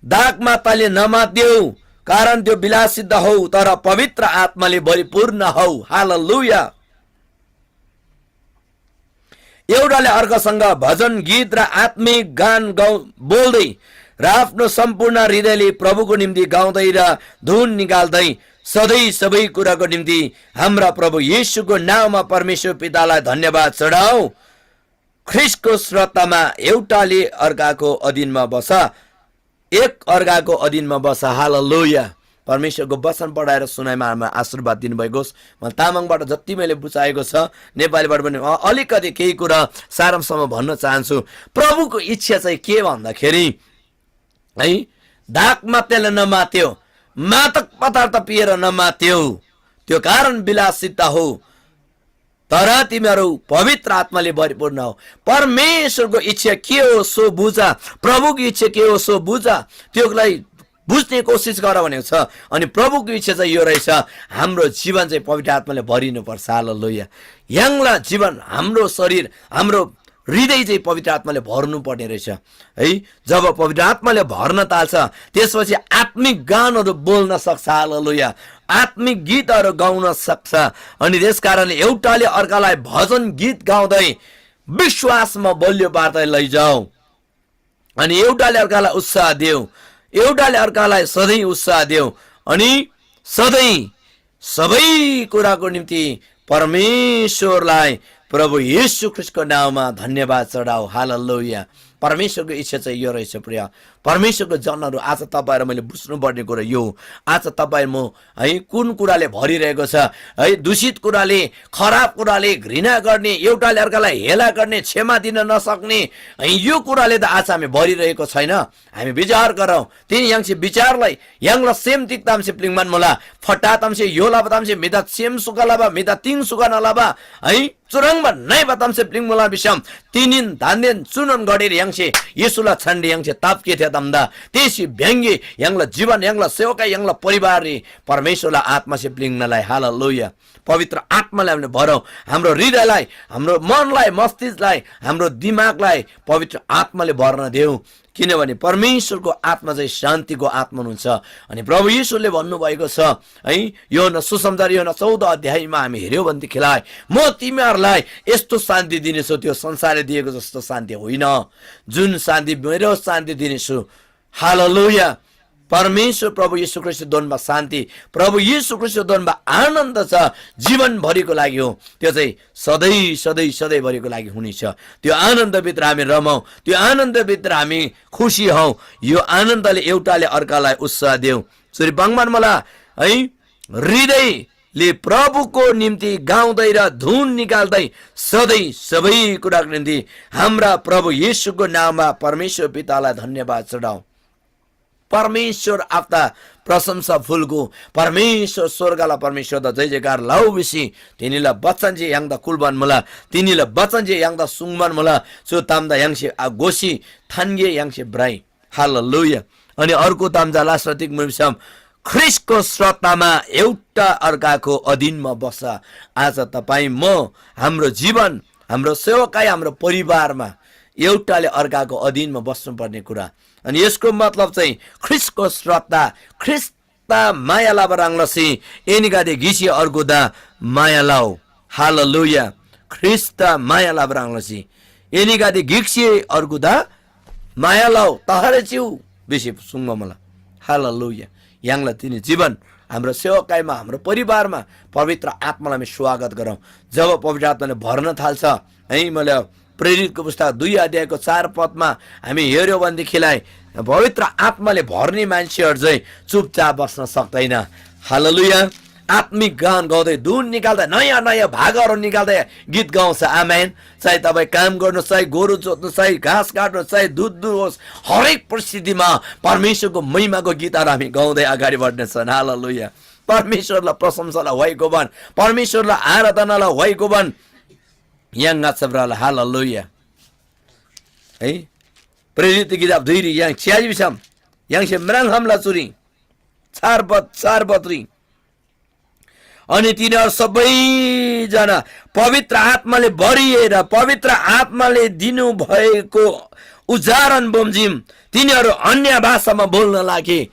दागमाताले नमात्देऊ, कारण त्यो विलासित हौ, तर पवित्र आत्माले भरिपूर्ण हौ। हालेलुया। एउटाले अर्कासँग भजन गीत र आत्मिक गान गाउ-, बोल्दै र आफ्नो सम्पूर्ण हृदयले प्रभुको निम्ति गाउँदै र धुन निकाल्दै सधैँ सबै कुराको निम्ति हाम्रा प्रभु येशूको नाउँमा परमेश्वर पितालाई धन्यवाद चढाऊ। ख्रीष्टको श्रद्धामा एउटाले अर्काको अधीनमा बस, एक अर्काको अधीनमा बस। हालेलुया। परमेश्वरको वचन पढाएर सुनाइमा हामीलाई आशीर्वाद दिनुभएको होस्। म तामाङबाट जति मैले बुझाएको छ, नेपालीबाट पनि अ-, अलिकति केही कुरा सारांशमा भन्न चाहन्छु। प्रभुको इच्छा चाहिँ के भन्दाखेरि, है, दाग मात्रेले नमात्यो, मादक पदार्थ पिएर नमात्यो, त्यो कारण विलासिता हो, तर तिमीहरू पवित्र आत्माले भरिपूर्ण हो। परमेश्वरको इच्छा के हो, सो बुझ। प्रभुको इच्छा के हो, सो बुझ। त्योलाई बुझ्ने कोसिस गर भनेको छ। अनि प्रभुको इच्छा चाहिँ यो रहेछ, हाम्रो जीवन चाहिँ पवित्र आत्माले भरिनुपर्छ। हालेलुया। य्‍हाङला जीवन, हाम्रो शरीर, हाम्रो हृदय चाहिँ पवित्र आत्माले भर्नुपर्ने रहेछ है। जब पवित्र आत्माले भर्न थाल्छ, त्यसपछि आत्मिक गानहरू बोल्न सक्छ। हालेलुया। आत्मिक गीतहरू गाउन सक्छ। अनि त्यस कारणले एउटाले अर्कालाई भजन गीत गाउँदै विश्वासमा बलियो पार्दै लैजाऊ। अनि एउटाले अर्कालाई उत्साह देऊ, एउटाले अर्कालाई सधैँ उत्साह देऊ, अनि सधैँ सबै कुराको निम्ति परमेश्वरलाई, प्रभु येशू ख्रीष्टको नाउँमा धन्यवाद चढाऊ। हालेलुया। परमेश्वरको इच्छा चाहिँ यो रहेछ, प्रिय परमेश्वरको जनहरू। आज तपाईँ र मैले बुझ्नुपर्ने कुरा यो हो। आज तपाईँ म है, कुन कुराले भरिरहेको छ है? दूषित कुराले, खराब कुराले, घृणा गर्ने, एउटाले अर्कालाई हेला गर्ने, क्षमा दिन नसक्ने है, यो कुराले त आज हामी भरिरहेको छैन। हामी विचार गरौँ। तिनी य्‍हाङसे विचारलाई, य्‍हाङला सेम तिग तामसे प्‍लिङ्‌बान मुला। फट्टा तामसे, य्‍हो लबा तामसे, म्‍हिदा सेम सुख लबा, म्‍हिदा तिङ सुख नलबा है, चुह्रङ्बा नइबा तामसे प्‍लिङ्‌मुला भिसम, तिनिन धान्‍देन चुनोन गडेर य्‍हाङसे येशूला छानरी य्‍हाङसे ताप्‍गे थे तामदा तेसी भ्‍याङ्‍गे। य्‍हाङला जीवन, य्‍हाङला सेवकाई, य्‍हाङला परिवाररी परमेश्‍वरला आत्‍मासे प्‍लिङ्‌नलाई। हालेलुया। पवित्र आत्‍माले हामीले भरौँ। हाम्रो हृदयलाई, हाम्रो मनलाई, मस्तिष्कलाई, हाम्रो दिमागलाई पवित्र आत्‍माले भर्न देऊ। किनभने परमेश्वरको आत्मा चाहिँ शान्तिको आत्मा हुनुहुन्छ। अनि प्रभु येशूले भन्नुभएको छ है, यूहन्‍ना सुसमाचार, यूहन्‍ना चौध अध्यायमा हामी हेऱ्यौँ भनेदेखिलाई, "म तिमीहरूलाई यस्तो शान्ति दिनेछु, त्यो संसारले दिएको जस्तो शान्ति होइन, जुन शान्ति मेरो शान्ति दिनेछु।" हालेलुया। परमेश्वर प्रभु येशू ख्रीष्ट दोनमा शान्ति, प्रभु येशू ख्रीष्ट दोनमा आनन्द छ, जीवनभरिको लागि हो। त्यो चाहिँ सधैँ, सधैँ, सधैँभरिको लागि हुनेछ। त्यो आनन्दभित्र हामी रमाउँ, त्यो आनन्दभित्र हामी खुसी हौँ। यो आनन्दले एउटाले अर्कालाई उत्साह देऊ। चुरी बाङ्मान मला है, हृदय, ले प्रभुको निम्ति गाउँदै र धुन निकाल्दै सधैँ सबै कुराको निम्ति हाम्रा प्रभु येशूको नाममा परमेश्वर पितालाई धन्यवाद चढाऊ। परमेश्वर आफ्ता प्रशंसा फुल्‍गो, परमेश्वर स्वर्गला परमेश्वरदा जय जयकार लउ भिसी तिनीला बचन जे य्‍हाङदा कुल्‍बान मुला, तिनीला बचन जे य्‍हाङदा सुङ्बान मुला। चु तामदा य्‍हाङसे आ, घोसी थान्‍गे य्‍हाङसे भ्रइ। हालेलुया। अनि अर्को ताम जा लास्ट तिग मुइसम ख्रीष्टको श्रद्धामा एउटा अर्काको अधीनमा बस्छ। आज तपाईँ म, हाम्रो जीवन, हाम्रो सेवकाई, हाम्रो परिवारमा एउटाले अर्काको अधीनमा बस्नुपर्ने कुरा। अनि यसको मतलब चाहिँ ख्रीष्टको श्रद्धा, ख्रीष्टदा माया लबा ह्रङ् लसी एनीगदे गिसी अर्गुदा माया लउ। हालेलुया। ख्रीष्टदा माया लबा ह्रङ् लसी एनीगदे गिकसे अर्गुदा माया लउ, तहर चिउ भिसी सुङ्बा मुला। हालेलुया। य्‍हाङला तिनी जीवन, हाम्रो सेवकाईमा, हाम्रो परिवारमा पवित्र आत्मालाई हामी स्वागत गरौँ। जब पवित्र आत्माले भर्न थाल्छ है, मैले प्रेरितको पुस्तक दुई अध्यायको चार पदमा हामी हेऱ्यौँ भनेदेखिलाई पवित्र आत्माले भर्ने मान्छेहरू चाहिँ चुपचाप बस्न सक्दैन। हालेलुया। आत्मिक गान गाउँदै, धुन निकाल्दै, नयाँ नयाँ भागहरू निकाल्दै गीत गाउँछ। आमेन। चाहे तपाईँ काम गर्नुहोस्, चाहे गोरु जोत्नुहोस्, चाहे घाँस काट्नुहोस्, चाहे दुध दुहोस्, हरेक परिस्थितिमा परमेश्वरको महिमाको गीतहरू हामी गाउँदै अगाडि बढ्नेछन्। हालेलुया। परमेश्वरलाई प्रशंसालाई व्‍हाइगोबान, परमेश्वरलाई आराधनालाई व्‍हाइगोबान। य्‍हाङ ङाच्‍छाब्राला हालेलुया। है, प्रेरित किताब दुईरी य्‍हाङ च्‍याजी भिसम य्‍हाङसे म्राङ्‌खम्‍ला चुरी चार पद, चार पदरी। अनि तिनीहरू सबैजना पवित्र आत्माले भरिएर पवित्र आत्माले दिनुभएको उच्चारण बमोजिम तिनीहरू अन्य भाषामा बोल्न लागे।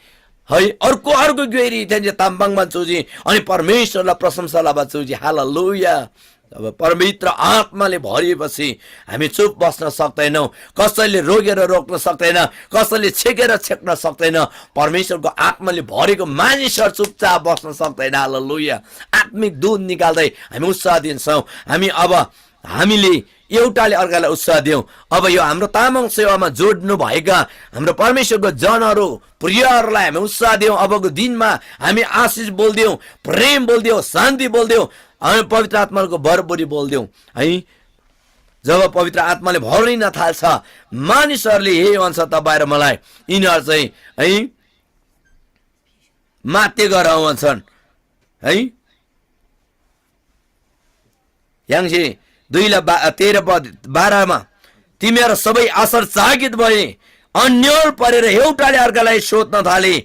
है, अर्को अर्को ग्‍योइरी थेन्‍से ताम्‍बाङमा चुजी अनि परमेश्‍वरला प्रशंसा लबा चुजी। हालेलुया। अब पवित्र आत्माले भरिएपछि हामी चुप बस्न सक्दैनौँ। कसैले रोकेर रोक्न सक्दैन, कसैले छेकेर छेक्न सक्दैन। परमेश्वरको आत्माले भरेको मानिसहरू चुपचाप बस्न सक्दैन। हालेलुया। आत्मिक दुध निकाल्दै हामी उत्साह दिन्छौँ। हामी अब, हामीले एउटाले अर्कालाई उत्साह दिउँ। अब यो हाम्रो तामाङ सेवामा जोड्नु भएका हाम्रो परमेश्वरको जनहरू, प्रियहरूलाई हामी उत्साह दिउँ। अबको दिनमा हामी आशिष बोलिदिउँ, प्रेम बोलिदिउँ, शान्ति बोलिदिउँ, अनि पवित्र आत्माको बरबुरी बोलिदिउँ है। जब पवित्र आत्माले भरिन थाल्छ, मानिसहरूले यही भन्छ, तपाईँ र मलाई, यिनीहरू चाहिँ है, मात्य गर भन्छन् है। य्‍हाङसे दुईला बा-, तेह्र पद, बाह्रमा, तिमीहरू सबै आश्चर्यचकित भए, अन्योल परेर एउटाले अर्कालाई सोध्न थाले,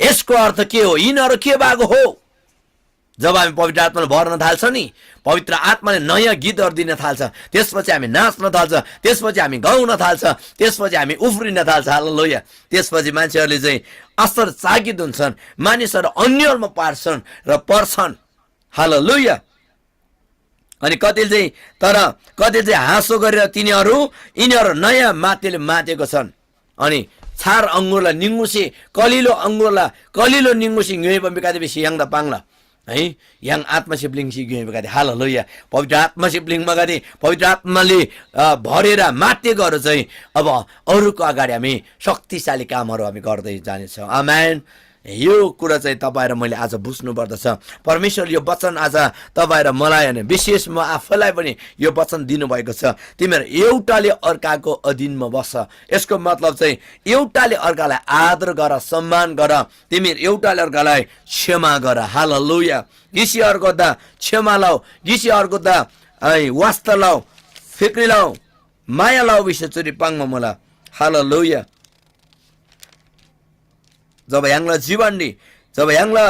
यसको अर्थ के हो? यिनीहरू के भएको हो? जब हामी पवित्र आत्माले भर्न थाल्छ नि, पवित्र आत्माले नयाँ गीतहरू दिन थाल्छ, त्यसपछि हामी नाच्न थाल्छ, त्यसपछि हामी गाउन थाल्छ, त्यसपछि हामी उफ्रिन थाल्छ। हालेलुया। त्यसपछि मान्छेहरूले चाहिँ आश्चर्यचकित हुन्छन्, मानिसहरू अन्योलमा पार्छन् र पर्छन्। हालेलुया। अनि कतिले चाहिँ, तर कतिले चाहिँ हाँसो गरेर तिनीहरू, यिनीहरू नयाँ मातेले मातेको छन्। अनि छार अङ्गुरला निङुसे कलिलो अङ्गुरला कलिलो निङुसे ङ्‌योइबा म्‍हिगदे भिसी य्‍हाङदा पाङ्ला है। य्‍हाङ आत्मासे ब्‍लिङ्सी ङ्‌योइबागदे, हालेलुया, पवित्र आत्मासे ब्‍लिङ्बागदे, पवित्र आत्माले, अ, भरेर मातेकोहरू चाहिँ अब अरूको अगाडि हामी शक्तिशाली कामहरू हामी गर्दै जानेछौँ। आमेन। यो कुरा चाहिँ तपाईँ र मैले आज बुझ्नुपर्दछ। परमेश्वरले यो वचन आज तपाईँ र मलाई होइन, विशेष म आफैलाई पनि यो वचन दिनुभएको छ। तिमीहरू एउटाले अर्काको अधीनमा बस्छ। यसको मतलब चाहिँ एउटाले अर्कालाई आदर गर, सम्मान गर, तिमीहरू एउटाले अर्कालाई क्षमा गर। हालेलुया। गिसी अर्को दा क्षमा लउ, गिसी अर्को दा, है, वास्ता लउ, फिक्री लउ, माया लउ भिसी चुरी पाङ्बा मुला। हालेलुया। जब य्‍हाङला जीवनरी, जब य्‍हाङला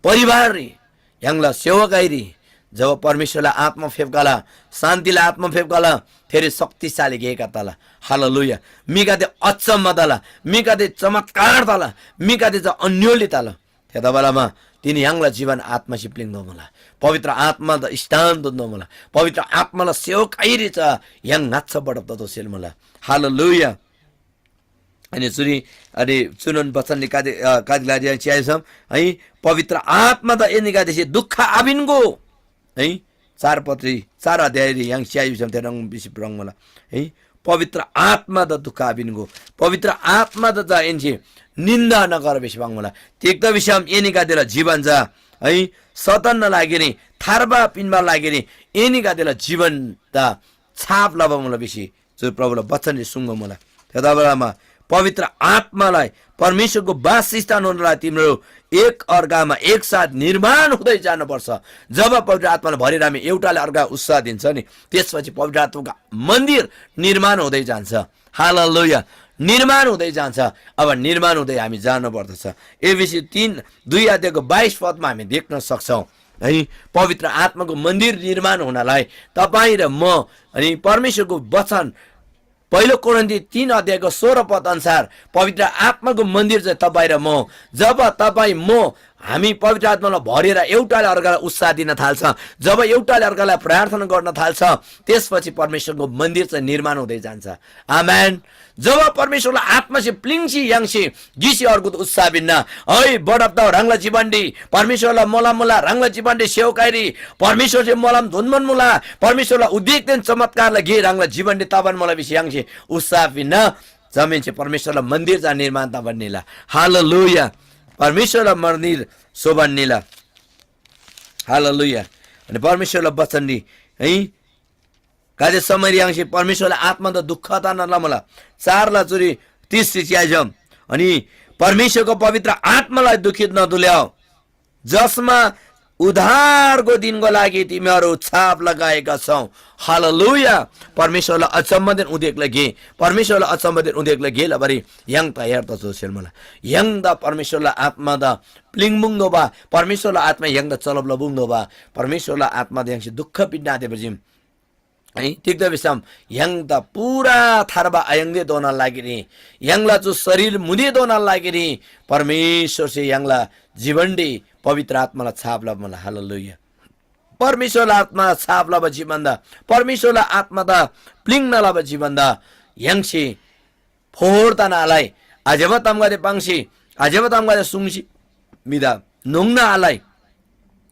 परिवाररी, य्‍हाङला सेवकाईरी जब परमेश्‍वरला आत्मा फेप्‍खला, शान्‍तिला आत्मा फेप्‍खला, फेरि शक्तिशाली गेका तला। हालेलुया। म्‍हिगदे अचम्म तला, म्‍हिगदे चमत्कार तला, म्‍हिगदे चा अन्‍योली तला। थेतबालामा तिनी य्‍हाङला जीवन आत्‍मासे प्‍लिङ्‌तोःमुला। पवित्र आत्‍मादा स्थान तोन्‍तोःमुला। पवित्र आत्‍माला सेवकाईरी चा य्‍हाङ ङाच्‍छा बढब ततोःसेल मुला। हालेलुया। अनि चुरी, अनि चुनोन बचनले कादे, अ, कादे ग्‍लारी य्‍हाङ च्‍याइसम, है, पवित्र आत्‍मादा एनीगदेसे दुःख आपिन्‍गो, है, चार पत्री, चार अध्यायरी य्‍हाङ च्‍याइसम थेह्रङ् भिसी पाङ्‌मुला, है, पवित्र आत्‍मादा दुःख आपिन्‍गो, पवित्र आत्‍मादा चा एन्‍से निन्‍दा नगर भिसी पाङ्‌मुला। तिग्‍दा भिसम एनीगदेला जीवन चा है, सदनना लागिरी, थार्बा पिन्‍बा लागिरी एनीगदेला जीवनदा छाप लबा मुला भिसी चु प्रभुला वचनरी सुङ्बा मुला। थेतबासेलमा पवित्र आत्मालाई परमेश्वरको वासस्थान हुनलाई तिम्रो एक अर्कामा एक साथ निर्माण हुँदै जानुपर्छ। जब पवित्र आत्मालाई भरेर हामी एउटाले अर्का उत्साह दिन्छ नि, त्यसपछि पवित्र आत्माको मन्दिर निर्माण हुँदै जान्छ। हालेलुया। निर्माण हुँदै जान्छ। अब निर्माण हुँदै हामी जानुपर्दछ। एफिसी तीन, दुई अध्यायको बाइस पदमा हामी देख्न सक्छौँ है। पवित्र आत्माको मन्दिर निर्माण हुनलाई तपाईँ र म अनि परमेश्वरको वचन, पहिलो कोरिन्थी तीन अध्यायको सोह्र पद अनुसार पवित्र आत्माको मन्दिर चाहिँ तपाईँ र म हो। जब तपाईँ म हामी पवित्र आत्मालाई भरेर एउटाले अर्कालाई उत्साह दिन थाल्छ, जब एउटाले अर्कालाई प्रार्थना गर्न थाल्छ, त्यसपछि परमेश्वरको मन्दिर चाहिँ निर्माण हुँदै जान्छ। आमेन। जब परमेश्वरला आत्मासे प्लिङ्सी याङ्सी गिसी अर्गुत उत्साह पिन्‍ना, है, बढब तउ ह्राङला जीवनरी परमेश्वरला मोलम मुला, ह्राङला जीवनरी सेवकाईरी परमेश्वरसे मोलम धुन्‍बन मुला, परमेश्वरला उदेकदेन चमत्कारला गे ह्राङला जीवनरी तबान मुला भिसी याङ्सी उत्साह पिन्‍ना, जमिनसे परमेश्वरला मन्दिर चा निर्माण तबान निला। हालेलुया। परमेश्वरला मन्दिर शोभन निला। हालेलुया। अनि परमेश्वरला वचनरी है गाते समय याङ्सी परमेश्वरला आत्मा त दुःख तना लमला। चारला चुरी तीस री च्याइजम। अनि परमेश्वरको पवित्र आत्मालाई दुखित नदुल्याओ, जसमा उद्धारको दिनको लागि तिमीहरू छाप लगाएका छौ। हालेलुया। परमेश्वरला अचम्मदेन उदेकला गे, परमेश्वरला अचम्मदेन उदेकला गे लबारी य्‍हाङ तयार तसोसेल मला। य्‍हाङ द परमेश्वरला आत्मा द प्लिङ बुङ्दो बा, परमेश्वरला आत्मा य्‍हाङ द चलब लबुङ्दो बा, परमेश्वरला आत्मा द य्‍हाङसे दुःख पिन्‍ना आते बजिम। है, तिग्‍दा भिसम य्‍हाङदा पूरा थार्बा आयाङ्देधोना लागिरी, य्‍हाङला चु शरीर मुदेधोना लागिरी परमेश्‍वरसे य्‍हाङला जीवनरी पवित्र आत्‍माला छाप लबा मुला। हालेलुया। परमेश्‍वरला आत्‍माला छाप लबा जीवनदा, परमेश्‍वरला आत्‍मादा प्‍लिङ्ना लबा जीवनदा य्‍हाङसे फोहोर तना आलै, आज्‍यबा तामगदे पाङ्सी, आज्‍यबा तामगदे सुङ्सी म्‍हिदा न्‍होङ्ना आलै।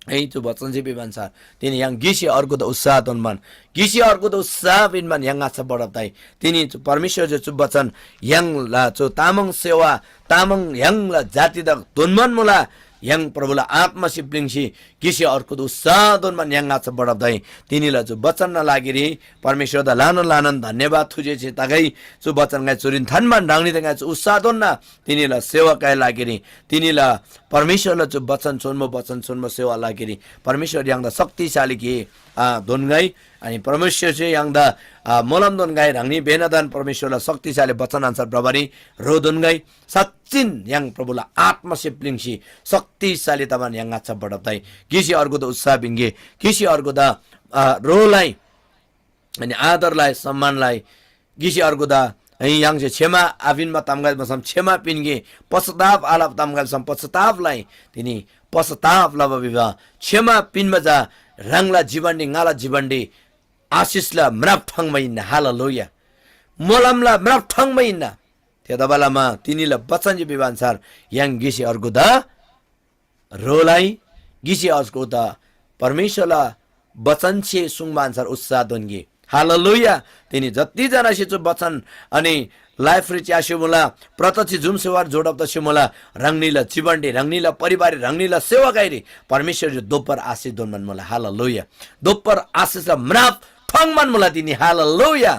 है, चु बचनसे भिबा अन्‍छार तिनी य्‍हाङ गिसी अर्गुदा उत्साह तोन्‍बान, गिसी अर्गुदा उत्साह पिन्‍बान य्‍हाङ ङाच्‍छा बढब तइ। तिनी चु परमेश्‍वरसे चु बचन य्‍हाङला चु तामाङ सेवा, तामाङ य्‍हाङला जातिदा तोन्‍बान मुला। य्‍हाङ प्रभुला आत्‍मासे प्‍लिङ्सी गिसी अर्गुदा उत्साह तोन्‍बान य्‍हाङ ङाच्‍छा बढब तइ। तिनीला चु बचनना लागिरी परमेश्‍वरदा ल्‍हानान ल्‍हानान धन्‍यवाद थुजेछे तगै। चु बचन ङाइ चुरीन थान्‍बान ह्राङनीदा ङाइ चु उत्साह तोन्‍ना। तिनीला सेवाकाई लागिरी, तिनीला परमेश्‍वरला चु बचन छोन्‍बो, बचन छोन्‍बो सेवा लागिरी परमेश्‍वर य्‍हाङदा शक्तिशाली गे, आ, दोन्‍गै। अनि परमेश्‍वरसे य्‍हाङदा, आ, मोलम दोन्‍गै, ह्राङनी बेनादान परमेश्‍वरला शक्तिशाली बचन अन्‍सार भ्रबारी ह्रो दोन्‍गै। साँच्‍चिन य्‍हाङ प्रभुला आत्‍मासे प्‍लिङ्सी शक्तिशाली तमान य्‍हाङ ङाच्‍छा बढब तइ। गिसी अर्गुदा उत्साह पिन्‍गे, गिसी अर्गुदा, आ, ह्रोलाई अनि आदरलाई, सम्मानलाई गिसी अर्गुदा है य्‍हाङसे क्षमा आपिन्‍बा तामगदे भिसम क्षमा पिन्‍गे, पश्‍चाताप आलबा तामगदे भिसम पश्‍चातापलाई तिनी पश्‍चाताप लबा भिबा, क्षमा पिन्‍बा चा ह्राङला जीवनरी, ङाला जीवनरी आशिषला म्राप ठङमा हिन्‍ना। हालेलुया। मोलमला म्राप ठङमा हिन्‍ना। थेतबालमा तिनीला बचनसे भिबा अन्‍सार य्‍हाङ गिसी अर्गुदा ह्रोलाई गिसी अर्गुदा परमेश्‍वरला बचनसे सुङ्बा अन्‍सार उत्साह दोन्‍गे। हालेलुया। तिनी जति जनासे चु बचन अनि live री च्‍यास्‍यो मुला, प्रत्यक्ष Zoom सेवार जोडब तस्‍यो मुला, ह्राङनीला जीवनरी, ह्राङनीला परिवाररी, ह्राङनीला सेवाकाईरी परमेश्‍वरसे दोब्‍बर आशिष दोन्‍बान मुला। हालेलुया। दोब्‍बर आशिषला म्राप ठङमान मुला तिनी। हालेलुया।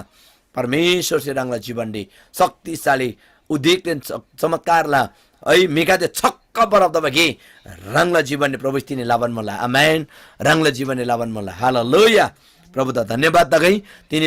परमेश्‍वरसे ह्राङला जीवनरी शक्तिशाली उदेकदेन च-, चमत्कारला है म्‍हिगदे छक्क बरब तबा गे ह्राङला जीवनरी प्रभु तिनी लबान मुला। आमेन। ह्राङला जीवनरी लबान मुला। हालेलुया। प्रभुदा धन्यवाद तगै। तिनी